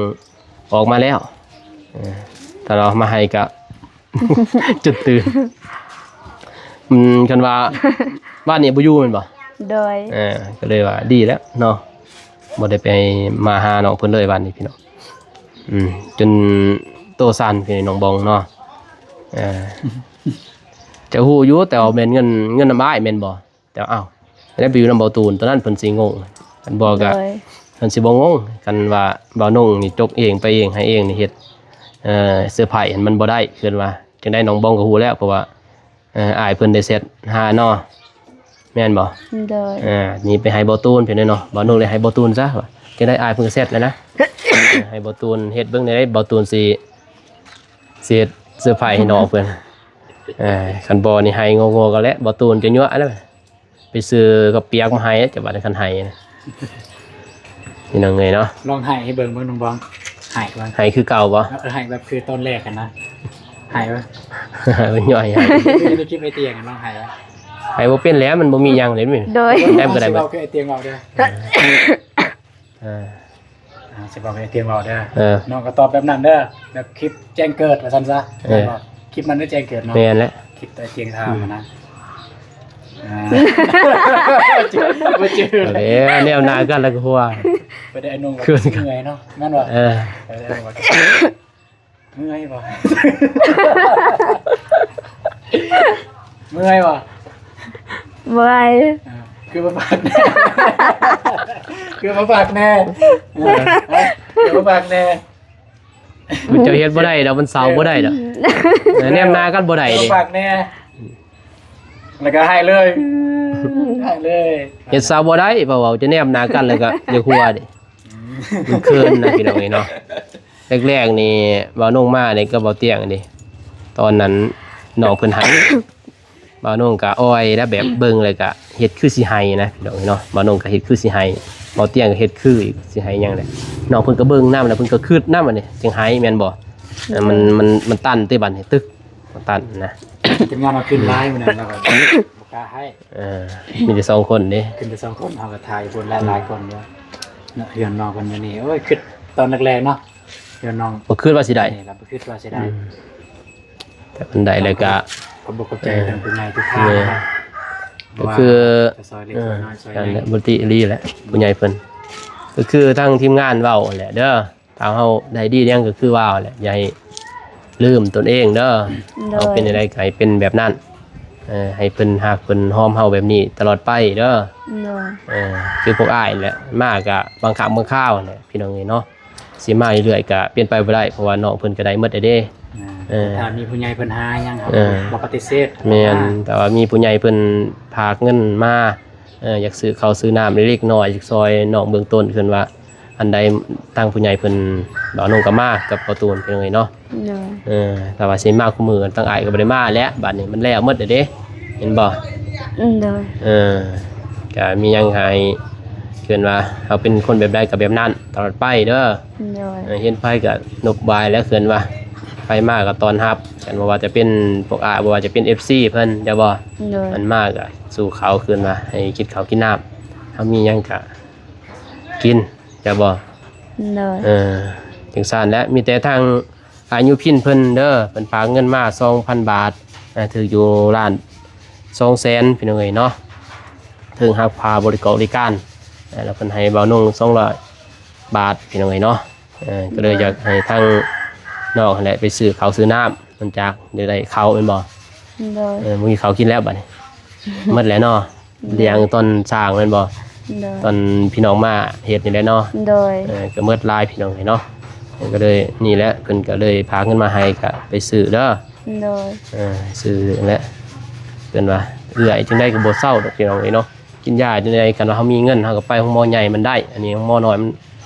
ອອກມາແລ້ວ. ເອີ ຖ້າເຮົາມາໃຫ້ກະຈົນຕື່ນ. ອືມ ຄັນວ່າວານນີ້ບໍ່ຢູ່ແມ່ນບໍ່? ໂດຍ. ເອີ ກໍເລີຍວ່າດີແລ້ວເນາະ ບໍ່ໄດ້ໄປມາຫານ້ອງເພິ່ນເລີຍວານນີ້ ພີ່ນ້ອງ. ອືມ ຈົນໂຕສັ່ນ ພີ່ນ້ອງບອງເນາະ. ເອີ ຈະຮູ້ຢູ່ ແຕ່ວ່າແມ່ນເງິນ ເງິນນຳອ້າຍແມ່ນບໍ່? ແຕ່ວ່າ ອ້າວ ແລ້ວໄປຢູ່ນຳເບົາຕູນ ຕອນນັ້ນເພິ່ນຊິງົງ. ຄັນບໍ່ກະ ໂດຍ ເພິ່ນຊິບໍ່ງົງ. ຄັນວ່າເບົານົງນີ້ຈົກເອງໄປເອງ ໃຫ້ເອງນີ້ເຮັດ ເອີ ເຊີໄພຫັ້ນ ມັນບໍ່ໄດ້. ເພິ່ນວ່າ ຈັ່ງໃດນ້ອງບອງກໍຮູ້ແລ້ວ ເພາະວ່າ ເອີ ອ້າຍເພິ່ນໄດ້ແຊັດຫາເນາະ ແມ່ນບໍ່? ໂດຍ. ເອີ ນີ້ໄປໃຫ້ເບົາຕູນເພິ່ນເນາະ ເບົານົງເລີຍໃຫ້ເບົາຕູນຊະ. ວ່າ ຈັ່ງໃດອ້າຍເພິ່ນກໍແຊັດແລ້ວນະ ໃຫ້ເບົາຕູນເຮັດເບິ່ງແນວໃດ ເບົາຕູນຊິ ຊິເຮັດເຊີໄພໃຫ້ນ້ອງເພິ່ນ. ເອີ ຄັນບໍ່ນີ້ໃຫ້ງໍໆ ກັນແຫຼະ ເບົາຕູນຈະຍົວະແລ້ວ. ໄປຊື້ເຂົ້າປຽກມາໃຫ້ ຈະວ່າຄັນໃຫ້ນະ. ພີ່ນ້ອງເອີຍເນາະ ລອງໄຫ້ໃຫ້ເບິ່ງເບິ່ງ ນ້ອງບອງ ໄຫ້ເບິ່ງ ໄຫ້ຄືເກົ່າບໍ່? ເອີ ໄຫ້ແບບຄືຕອນແລກຫັ້ນນະ ໄຫ້ເບິ່ງ ມັນຍ່ອຍໄຫ້ ຄືໃນຄລິບໄອຕຽງ ລອງໄຫ້ເບິ່ງ ໄຫ້ບໍ່ເປັນແຫຼະ ມັນບໍ່ມີຫຍັງເລີຍ ໂດຍ ແຕ້ມກໍໄດ້ ຊິເວົ້າຄືໄອຕຽງເວົ້າເດີ ເອີ ອ່າ ຊິບອກໃຫ້ຕຽງເວົ້າເດີ ເອີ ນ້ອງກໍຕອບແບບນັ້ນເດີ ແບບຄລິບແຈ້ງເກີດວ່າຊັ້ນຊະ ເອີ ຄລິບນັ້ນໄດ້ແຈ້ງເກີດເນາະ ແມ່ນແຫຼະ ຄລິບໄອ້ຕຽງຖາມນະ ອ່າ ບໍ່ຈື່ ບໍ່ຈື່ ເອີ ແນມໜ້າກັນແລ້ວກໍຫົວ ໄປໄດ້ອ້າຍໜຸ່ມ ເມື່ອຍເນາະ ແມ່ນບໍ່? ເອີ ໄປໄດ້ອ້າຍໜຸ່ມ ເມື່ອຍບໍ່? ເມື່ອຍບໍ່? ເມື່ອຍ ອ່າ ຄືບໍ່ປາກແນ່ ຄືບໍ່ປາກແນ່ ອ່າ ຄືບໍ່ປາກແນ່ ມັນຈະເຮັດບໍ່ໄດ້ດອກ ມັນເຊົາບໍ່ໄດ້ດອກ ເອີ ແນມໜ້າກັນບໍ່ໄດ້ເດ້ ປາກແນ່ ແລ້ວກໍໃຫ້ເລີຍ ໃຫ້ເລີຍ ເຮັດເຊົາບໍ່ໄດ້ ເພາະວ່າຈະແນມໜ້າກັນແລ້ວກໍຢາກຫົວເດ້ ມັນເຂີນນະ ພີ່ນ້ອງເອີຍເນາະ ແລກໆນີ້ ບ່າວນົງມານີ້ກັບບ່າວຕຽງນີ້ ຕອນນັ້ນນ້ອງເພິ່ນໃຫ້ ບ່າວນົງກໍອ່ອຍນະ ແບບເບິ່ງແລ້ວກໍເຮັດຄືຊິໃຫ້ນະ ພີ່ນ້ອງເອີຍເນາະ ບ່າວນົງກໍເຮັດຄືຊິໃຫ້ ບ່າວຕຽງກໍເຮັດຄືຊິໃຫ້ຫຍັງແຫຼະ ນ້ອງເພິ່ນກໍເບິ່ງນຳ ແລ້ວເພິ່ນກໍຄຶດນຳ ອັນນີ້ຈຶ່ງໃຫ້ແມ່ນບໍ່? ເອີ ມັນ ມັນ ມັນຕັນຕິ ບັດນີ້ຕຶກ ມັນຕັນນະ ທີມງານເຮົາຂຶ້ນຫຼາຍມື້ນັ້ນ ແລ້ວກໍບໍ່ກ້າໃຫ້ ເອີ ມີແຕ່ສອງຄົນເດ້ ຂຶ້ນແຕ່ສອງຄົນ ເຮົາກໍຖ່າຍຄົນຫຼາຍໆຄົນຢູ່ເນາະ ເຮືອນນ້ອງເພິ່ນຢູ່ນີ້ ໂອ້ຍ ຄຶດຕອນແລກໆເນາະ ເຮືອນນ້ອງ ບໍ່ຄຶດວ່າຊິໄດ້ ນີ້ລະ ບໍ່ຄຶດວ່າຊິໄດ້ ອືມ ແຕ່ເພິ່ນໄດ້ແລ້ວກໍ ຂອບອົກຂອບໃຈ ເອີ ທາງຜູ້ໃຫຍ່ທຸກທ່ານ ແມ່ນ ເນາະ ກໍຄື ວ່າຈະຊ່ອຍເລັກ ເອີ ຊ່ອຍນ້ອຍຊ່ອຍໃຫຍ່ ນັ້ນແຫຼະ ບໍ່ຕິອີ່ຫຼີແຫຼະ ຜູ້ໃຫຍ່ເພິ່ນ ກໍຄືທາງທີມງານເວົ້າຫັ້ນແຫຼະເດີ ຖ້າເຮົາໄດ້ດີຫຍັງກໍຄືວ່າແຫຼະ ຢ່າໃຫ້ລືມຕົນເອງເດີ ໂດຍ ເຮົາເປັນຈັ່ງໃດກໍໃຫ້ເປັນແບບນັ້ນ ເອີ ໃຫ້ເພິ່ນຮັກເພິ່ນຫອມເຮົາແບບນີ້ຕະຫຼອດໄປເດີ ໂດຍ ເອີ ຄືພວກອ້າຍແຫຼະ ມາກໍບາງຄັ້ງບາງຄາວແຫຼະ ພີ່ນ້ອງເອີຍເນາະ ຊິມາເລື້ອຍໆກໍເປັນໄປບໍ່ໄດ້ ເພາະວ່ານ້ອງເພິ່ນກໍໄດ້ໝົດແລ້ວເດ້ ແມ່ນ ເອີ ຖ້າມີຜູ້ໃຫຍ່ເພິ່ນຫາຫຍັງ ເຮົາ ແມ່ນ ບໍ່ປະຕິເສດ ແມ່ນ ແຕ່ວ່າມີຜູ້ໃຫຍ່ເພິ່ນຝາກເງິນມາ ເອີ ຢາກຊື້ເຂົ້າຊື້ນ້ຳເລັກໆນ້ອຍໆ ຢາກຊ່ອຍນ້ອງເບື້ອງຕົ້ນ ເພິ່ນວ່າ ອັນໃດທາງຜູ້ໃຫຍ່ເພິ່ນ ບ່າວນົງກໍມາກັບບ່າວຕູນ ພີ່ນ້ອງເອີຍເນາະ ໂດຍ ເອີ ຖ້າວ່າຊິມາຄູ່ມື້ ທາງອ້າຍກໍບໍ່ໄດ້ມາແຫຼະ ບາດນີ້ມັນແລ້ວໝົດແລ້ວເດ້ ແມ່ນບໍ່? ອືມ ໂດຍ ເອີ ກໍມີຫຍັງໃຫ້ ເອີ້ນວ່າເຮົາເປັນຄົນແບບໃດກໍແບບນັ້ນຕະຫຼອດໄປເດີ ໂດຍ ເອີ ເຫັນໃຜກໍນົບໄຫວ້ແຫຼະ ເອີ້ນວ່າໃຜມາກໍຕ້ອນຮັບ ຄັນບໍ່ວ່າຈະເປັນພວກອ້າຍ ບໍ່ວ່າຈະເປັນເອັຟຊີເພິ່ນ ແມ່ນບໍ່? ໂດຍ ມັນມາກໍສູ່ເຂົາ ເອີ້ນວ່າໃຫ້ກິນເຂົ້າກິນນ້ຳ ເຮົາມີຫຍັງກໍ ກິນ ແມ່ນບໍ່? ໂດຍ ເອີ ຈັ່ງຊັ້ນແຫຼະ ມີແຕ່ທາງອາຍຸພິນເພິ່ນເດີ ເພິ່ນຝາກເງິນມາສອງພັນບາດ ຖືກຢູ່ລ້ານສອງແສນ ພີ່ນ້ອງເອີຍເນາະ ເຖິງຮັບຄ່າບໍລິກອນບໍລິການ ແລ້ວເພິ່ນໃຫ້ບ່າວນົງສອງຮ້ອຍບາດ ພີ່ນ້ອງເອີຍເນາະ ເອີ ກໍເລີຍຢາກໃຫ້ທາງນ້ອງຫັ້ນແຫຼະ ໄປຊື້ເຂົ້າຊື້ນ້ຳ ມັນຈາກຢາກໄດ້ເຂົ້າແມ່ນບໍ່? ໂດຍ ເອີ ບໍ່ມີເຂົ້າກິນແລ້ວບາດນີ້ ໝົດແລ້ວເນາະ ໂດຍ ລ້ຽງຕອນສ້າງແມ່ນບໍ່? ໂດຍ ຕອນພີ່ນ້ອງມາເຮັດນີ້ແຫຼະເນາະ ໂດຍ ເອີ ກໍໝົດຫຼາຍພີ່ນ້ອງເອີຍເນາະ ກໍເລີຍນີ້ແຫຼະ ເພິ່ນກໍເລີຍພາເງິນມາໃຫ້ ກໍໄປຊື້ເດີ ໂດຍ ເອີ ຊື້ແຫຼະ ເພິ່ນວ່າເອື້ອຍຈັ່ງໃດກໍບໍ່ເຊົາດອກພີ່ນ້ອງເອີຍເນາະ ກິນຢາຈັ່ງໃດ ຄັນວ່າເຮົາມີເງິນເຮົາກໍໄປໂຮງໝໍໃຫຍ່ມັນໄດ້ ອັນນີ້ໂຮງໝໍນ້ອຍມັນ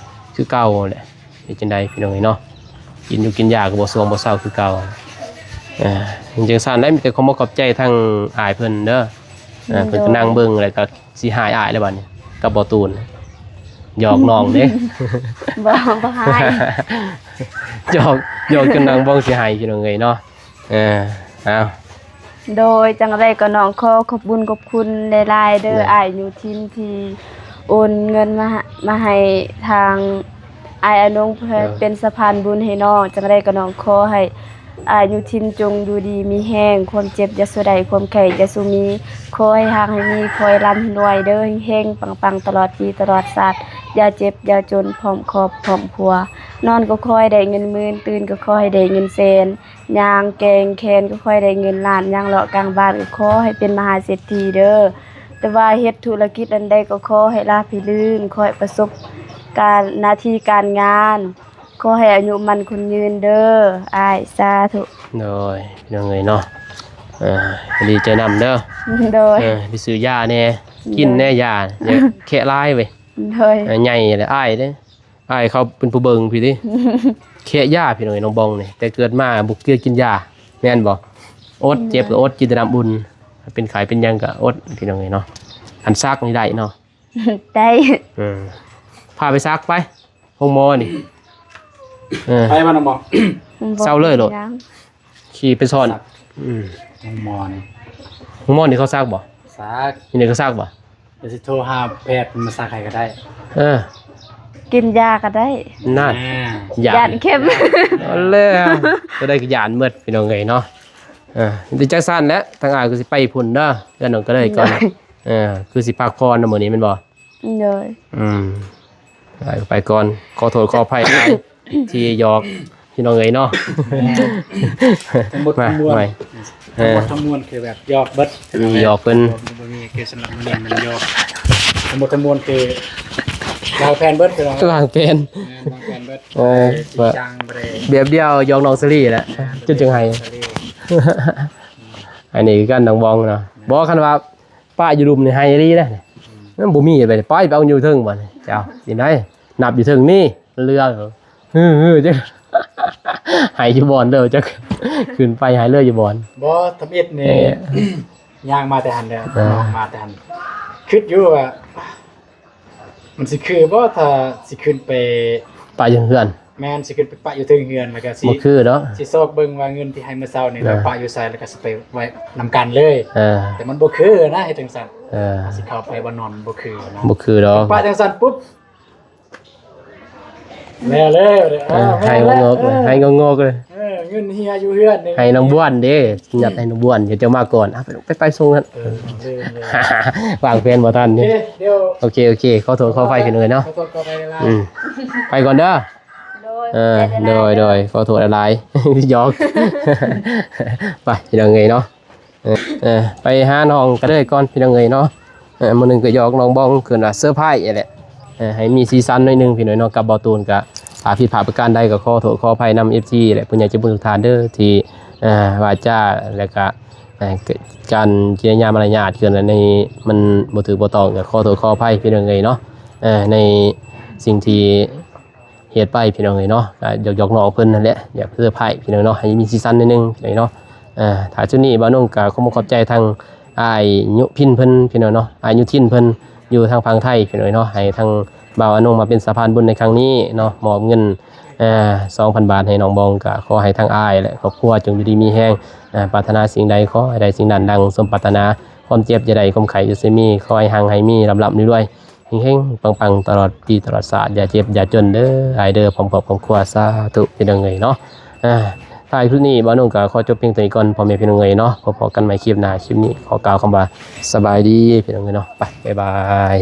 ຄືເກົ່າແຫຼະ. ເຮັດຈັ່ງໃດພີ່ນ້ອງເອີຍເນາະ ກິນຢູ່ກິນຢາກໍບໍ່ສ່ວງບໍ່ເຊົາຄືເກົ່າ ເອີ ຈັ່ງຊັ້ນແຫຼະ ມີແຕ່ຂອບອົກຂອບໃຈທາງອ້າຍເພິ່ນເດີ ເອີ ເພິ່ນກໍນັ່ງເບິ່ງ ແລ້ວກໍຊິຮ້າຍອ້າຍແລ້ວບາດນີ້ ກັບບໍ່ຕູນ ຫຍອກນ້ອງເດ້ ບໍ່ ບໍ່ຮ້າຍ ຫຍອກ ຫຍອກຈົນນັ່ງບ້ອງຊິຮ້າຍພີ່ນ້ອງເອີຍເນາະ ເອີ ເອົາ ໂດຍ ຈັ່ງໃດກໍນ້ອງຂໍຂອບບຸນຂອບຄຸນຫຼາຍໆເດີ ໂດຍ ອ້າຍຢູ່ທິນທີ່ໂອນເງິນມາ ມາໃຫ້ທາງອ້າຍອານົງ ເພື່ອ ເອີ ເປັນສະພານບຸນໃຫ້ນ້ອງ ຈັ່ງໃດກໍນ້ອງຂໍໃຫ້ອ້າຍຢູ່ທິນຈົ່ງຢູ່ດີມີແຮງ ຄວາມເຈັບຢ່າສູ່ໄດ້ ຄວາມໄຂ້ຢ່າສູ່ມີ ຂໍໃຫ້ຮັ່ງໃຫ້ມີ ຂໍໃຫ້ລ່ຳໃຫ້ລວຍເດີ ເຮັງໆປັງໆຕະຫຼອດປີຕະຫຼອດຊາດ ຢ່າເຈັບຢ່າຈົນ ພ້ອມຄອບພ້ອມຄົວ ນອນກໍຂໍໃຫ້ໄດ້ເງິນໝື່ນ ຕື່ນກໍຂໍໃຫ້ໄດ້ເງິນແສນ ຍ່າງແກ່ງແຂນກໍຂໍໃຫ້ໄດ້ເງິນລ້ານ ຍ່າງເລາະກາງບ້ານກໍຂໍໃຫ້ເປັນມະຫາເສດຖີເດີ ແຕ່ວ່າເຮັດທຸລະກິດອັນໃດກໍຂໍໃຫ້ລາບໃຫ້ລື່ນ ຂໍໃຫ້ປະສົບການໜ້າທີ່ການງານ ຂໍໃຫ້ອາຍຸໝັ້ນຂວັນຍືນເດີອ້າຍ ສາທຸ. ໂດຍ ພີ່ນ້ອງເອີຍເນາະ ເອີ ດີໃຈນຳເດີ ໂດຍ ເອີ ໄປຊື້ຢາແດ່ ໂດຍ ກິນແດ່ຢາ ຢ່າແຄະຫຼາຍເວີຍ ໂດຍ ເອີ ໃຫຍ່ແລ້ວ ອ້າຍເດ້ ອ້າຍເຂົາເປັນຜູ້ເບິ່ງພີ້ຕິ ແຄະຢາພີ່ນ້ອງເອີຍ ນ້ອງບອງນີ້ ແຕ່ເກີດມາບໍ່ເຄີຍກິນຢາ ແມ່ນບໍ່? ອົດ ແມ່ນ ເຈັບກໍອົດ ກິນແຕ່ນ້ຳອຸ່ນ ເປັນໄຂ້ເປັນຫຍັງກໍອົດ ພີ່ນ້ອງເອີຍເນາະ ຄັນສັກນີ້ໄດ້ເນາະ ໄດ້ ເອີ ພາໄປສັກໄປ ໂຮງໝໍນີ້ ເອີ ໄປບໍ່ນຳບໍ່? ເຊົາເລີຍໂລດ ຂີ່ໄປຊ້ອນ ອືມ ໂຮງໝໍນີ້ ໂຮງໝໍນີ້ເຂົາສັກບໍ່? ສັກ ຢູ່ນີ້ເຂົາສັກບໍ່? ດຽວຊິໂທຫາແພດມາສັກໃຫ້ກໍໄດ້ ເອີ ກິນຢາກໍໄດ້ ນັ້ນ ອ່າ ຢ້ານເຂັມ ເອົາແລ້ວ ຕົວໃດກໍຢ້ານໝົດ ພີ່ນ້ອງເອີຍເນາະ ເອີ ດີຈັກຊັ້ນແຫຼະ ທາງອ້າຍກໍຊິໄປພຸ້ນເດີ ເຮືອນນ້ອງກະເລີຍກ່ອນ ເອີ ຄືຊິພັກຜ່ອນນະມື້ນີ້ແມ່ນບໍ່? ໂດຍ ອືມ ໄປ ໄປກ່ອນ ຂໍໂທດຂໍອະໄພຫຼາຍ ທີ່ຫຍອກພີ່ນ້ອງເອີຍເນາະ ທັງໝົດທັງມວນ ມາ ເອີ ທັງໝົດທັງມວນຄືແບບຫຍອກເບິດ ອືມ ຫຍອກເພິ່ນ ບໍ່ມີ ຄືສຳລັບມື້ນີ້ມັນຫຍອກ ທັງໝົດທັງມວນຄືວາງແຜນເບິດ ຄືວາງແຜນ ແມ່ນ ວາງແຜນເບິດ ເອີ ຊິຈ້າງບໍ່ໄດ້ ແບບດຽວຫຍອກນ້ອງສາລີແຫຼະ ແມ່ນ ຈົນຈັ່ງໄຫ້ ສາລີ ອັນນີ້ຄືກັນ ນ້ອງບອງເນາະ ບໍ່ ຄັນວ່າ ປະຢູ່ລຸ່ມນີ້ໄຫ້ອີ່ຫຼີເດ້ ອືມ ມັນບໍ່ມີ ໄປ ໄປ ໄປເອົາຢູ່ເທິງບາດນີ້ ເຈົ້າ ຊິໄດ້ ນັບຢູ່ເທິງນີ້ ເຫຼືອ ຮືໆ ຈັກ ໄຫ້ຢູ່ບ່ອນເດີ ຈັກ ຂຶ້ນໄປໄຫ້ເຫຼືອຢູ່ບ່ອນ ບໍ່ ທຳອິດນີ້ ເອີ ຍ່າງມາແຕ່ຫັ້ນເດີ ເອີ ມາແຕ່ຫັ້ນ ຄິດຢູ່ວ່າ ມັນຊິຄືບໍ່ ຖ້າຊິຂຶ້ນໄປປະຢູ່ເຮືອນ? ແມ່ນ ຊິຂຶ້ນໄປປະຢູ່ເທິງເຮືອນ ແລ້ວກໍຊິ ບໍ່ຄືດອກ ຊິຊອກເບິ່ງວ່າເງິນທີ່ໃຫ້ມື້ເຊົ້ານີ້ ເອີ ໄປປະຢູ່ໃສ ແລ້ວກໍຊິໄປໄວ້ນຳກັນເລີຍ ເອີ ແຕ່ມັນບໍ່ຄືນະ ເຮັດຈັ່ງຊັ້ນ ເອີ ຊິເຂົ້າໄປບ່ອນນອນບໍ່ຄືນະ ບໍ່ຄືດອກ ປະຈັ່ງຊັ້ນປຸບ ແລ້ວເລີຍ ເອີ ເອີ ໃຫ້ງອກໆເລີຍ ເອີ ໃຫ້ງອກໆເລີຍ ເອີ ເງິນເຮຍຢູ່ເຮືອນນີ້ ໃຫ້ນ້ອງບວນເດ້ ຍັດໃຫ້ນ້ອງບວນ ດຽວເຈົ້າມາກ່ອນ ອ່ະ ໄປ ໄປ ໄປສົ່ງຫັ້ນ ເອີ ວາງແຜນບໍ່ທັນ ໂອເຄ ດຽວ ໂອເຄ ໂອເຄ ຂໍໂທດຂໍອະໄພພີ່ນ້ອງເອີຍເນາະ ຂໍໂທດຂໍອະໄພຫຼາຍໆ ອືມ ໄປກ່ອນເດີ ໂດຍ ເອີ ຂອບໃຈຫຼາຍໆ ໂດຍ ໂດຍ ຂໍໂທດຫຼາຍໆ ຫຍອກ ໄປ ພີ່ນ້ອງເອີຍເນາະ ເອີ ເອີ ໄປຫານ້ອງກະເລີຍກ່ອນ ພີ່ນ້ອງເອີຍເນາະ ເອີ ມື້ໜຶ່ງກໍຫຍອກນ້ອງບອງ ຄືວ່າເຊີໄພຣສ໌ຫັ້ນແຫຼະ ເອີ ໃຫ້ມີສີສັນໜ້ອຍໜຶ່ງ ພີ່ນ້ອງເນາະ ກັບເບົາຕູນ ກະຖ້າຜິດພາດປະການໃດ ກໍຂໍໂທດຂໍອະໄພນຳ ເອັຟຊີ ແລະ ຜູ້ໃຫຍ່ໃຈບຸນທຸກທ່ານເດີ ທີ່ ເອີ ວາຈາ ແລະ ກະ ເອີ ການກິລິຍາມາລະຍາດ ຄືອັນນີ້ມັນບໍ່ຖືກບໍ່ຕ້ອງ ກໍຂໍໂທດຂໍອະໄພ ພີ່ນ້ອງເອີຍເນາະ ເອີ ໃນສິ່ງທີ່ ເຮັດໄປພີ່ນ້ອງເອີຍເນາະ ກໍຢອກໆນ້ອງເພິ່ນນັ້ນແຫຼະ ຢາກເຊີໄພຣສ໌ພີ່ນ້ອງເນາະ ໃຫ້ມີສີສັນໜ້ອຍໜຶ່ງພີ່ນ້ອງເນາະ ເອີ ທ້າຍສຸດນີ້ບ່າວນົງກໍຂໍຂອບໃຈທາງອ້າຍຍຸພິນເພິ່ນພີ່ນ້ອງເນາະ ອ້າຍຍຸທິນເພິ່ນຢູ່ທາງຝັ່ງໄທພີ່ນ້ອງເນາະ ໃຫ້ທາງບ່າວອານົງມາເປັນສະພານບຸນໃນຄັ້ງນີ້ເນາະ ມອບເງິນ ເອີ ສອງພັນບາດໃຫ້ນ້ອງບອງ ກໍຂໍໃຫ້ທາງອ້າຍ ແລະ ຄອບຄົວຈົ່ງຢູ່ດີມີແຮງ ເອີ ປາດຖະໜາສິ່ງໃດຂໍໃຫ້ໄດ້ສິ່ງນັ້ນດັ່ງສົມປາດຖະໜາ ຄວາມເຈັບຢ່າໄດ້ ຄວາມໄຂ້ຢ່າຊິມີ ຂໍໃຫ້ຮັ່ງໃຫ້ມີ ລ່ຳໆລວຍໆ ເຮັງໆ ປັງໆ ຕະຫຼອດປີຕະຫຼອດຊາດ ຢ່າເຈັບຢ່າຈົນເດີ ອ້າຍເດີ ພ້ອມຄອບຄອບຄົວ ສາທຸ ພີ່ນ້ອງເອີຍເນາະ ອ່າ ທ້າຍສຸດນີ້ ບ່າວນົງກໍຂໍຈົບພຽງເທົ່ານີ້ກ່ອນ ພໍ່ແມ່ພີ່ນ້ອງເອີຍເນາະ ພົບພໍ້ກັນໃໝ່ຄລິບໜ້າ ຄລິບນີ້ຂໍກ່າວຄຳວ່າ ສະບາຍດີ ພີ່ນ້ອງເອີຍເນາະ ໄປ ບາຍບາຍ.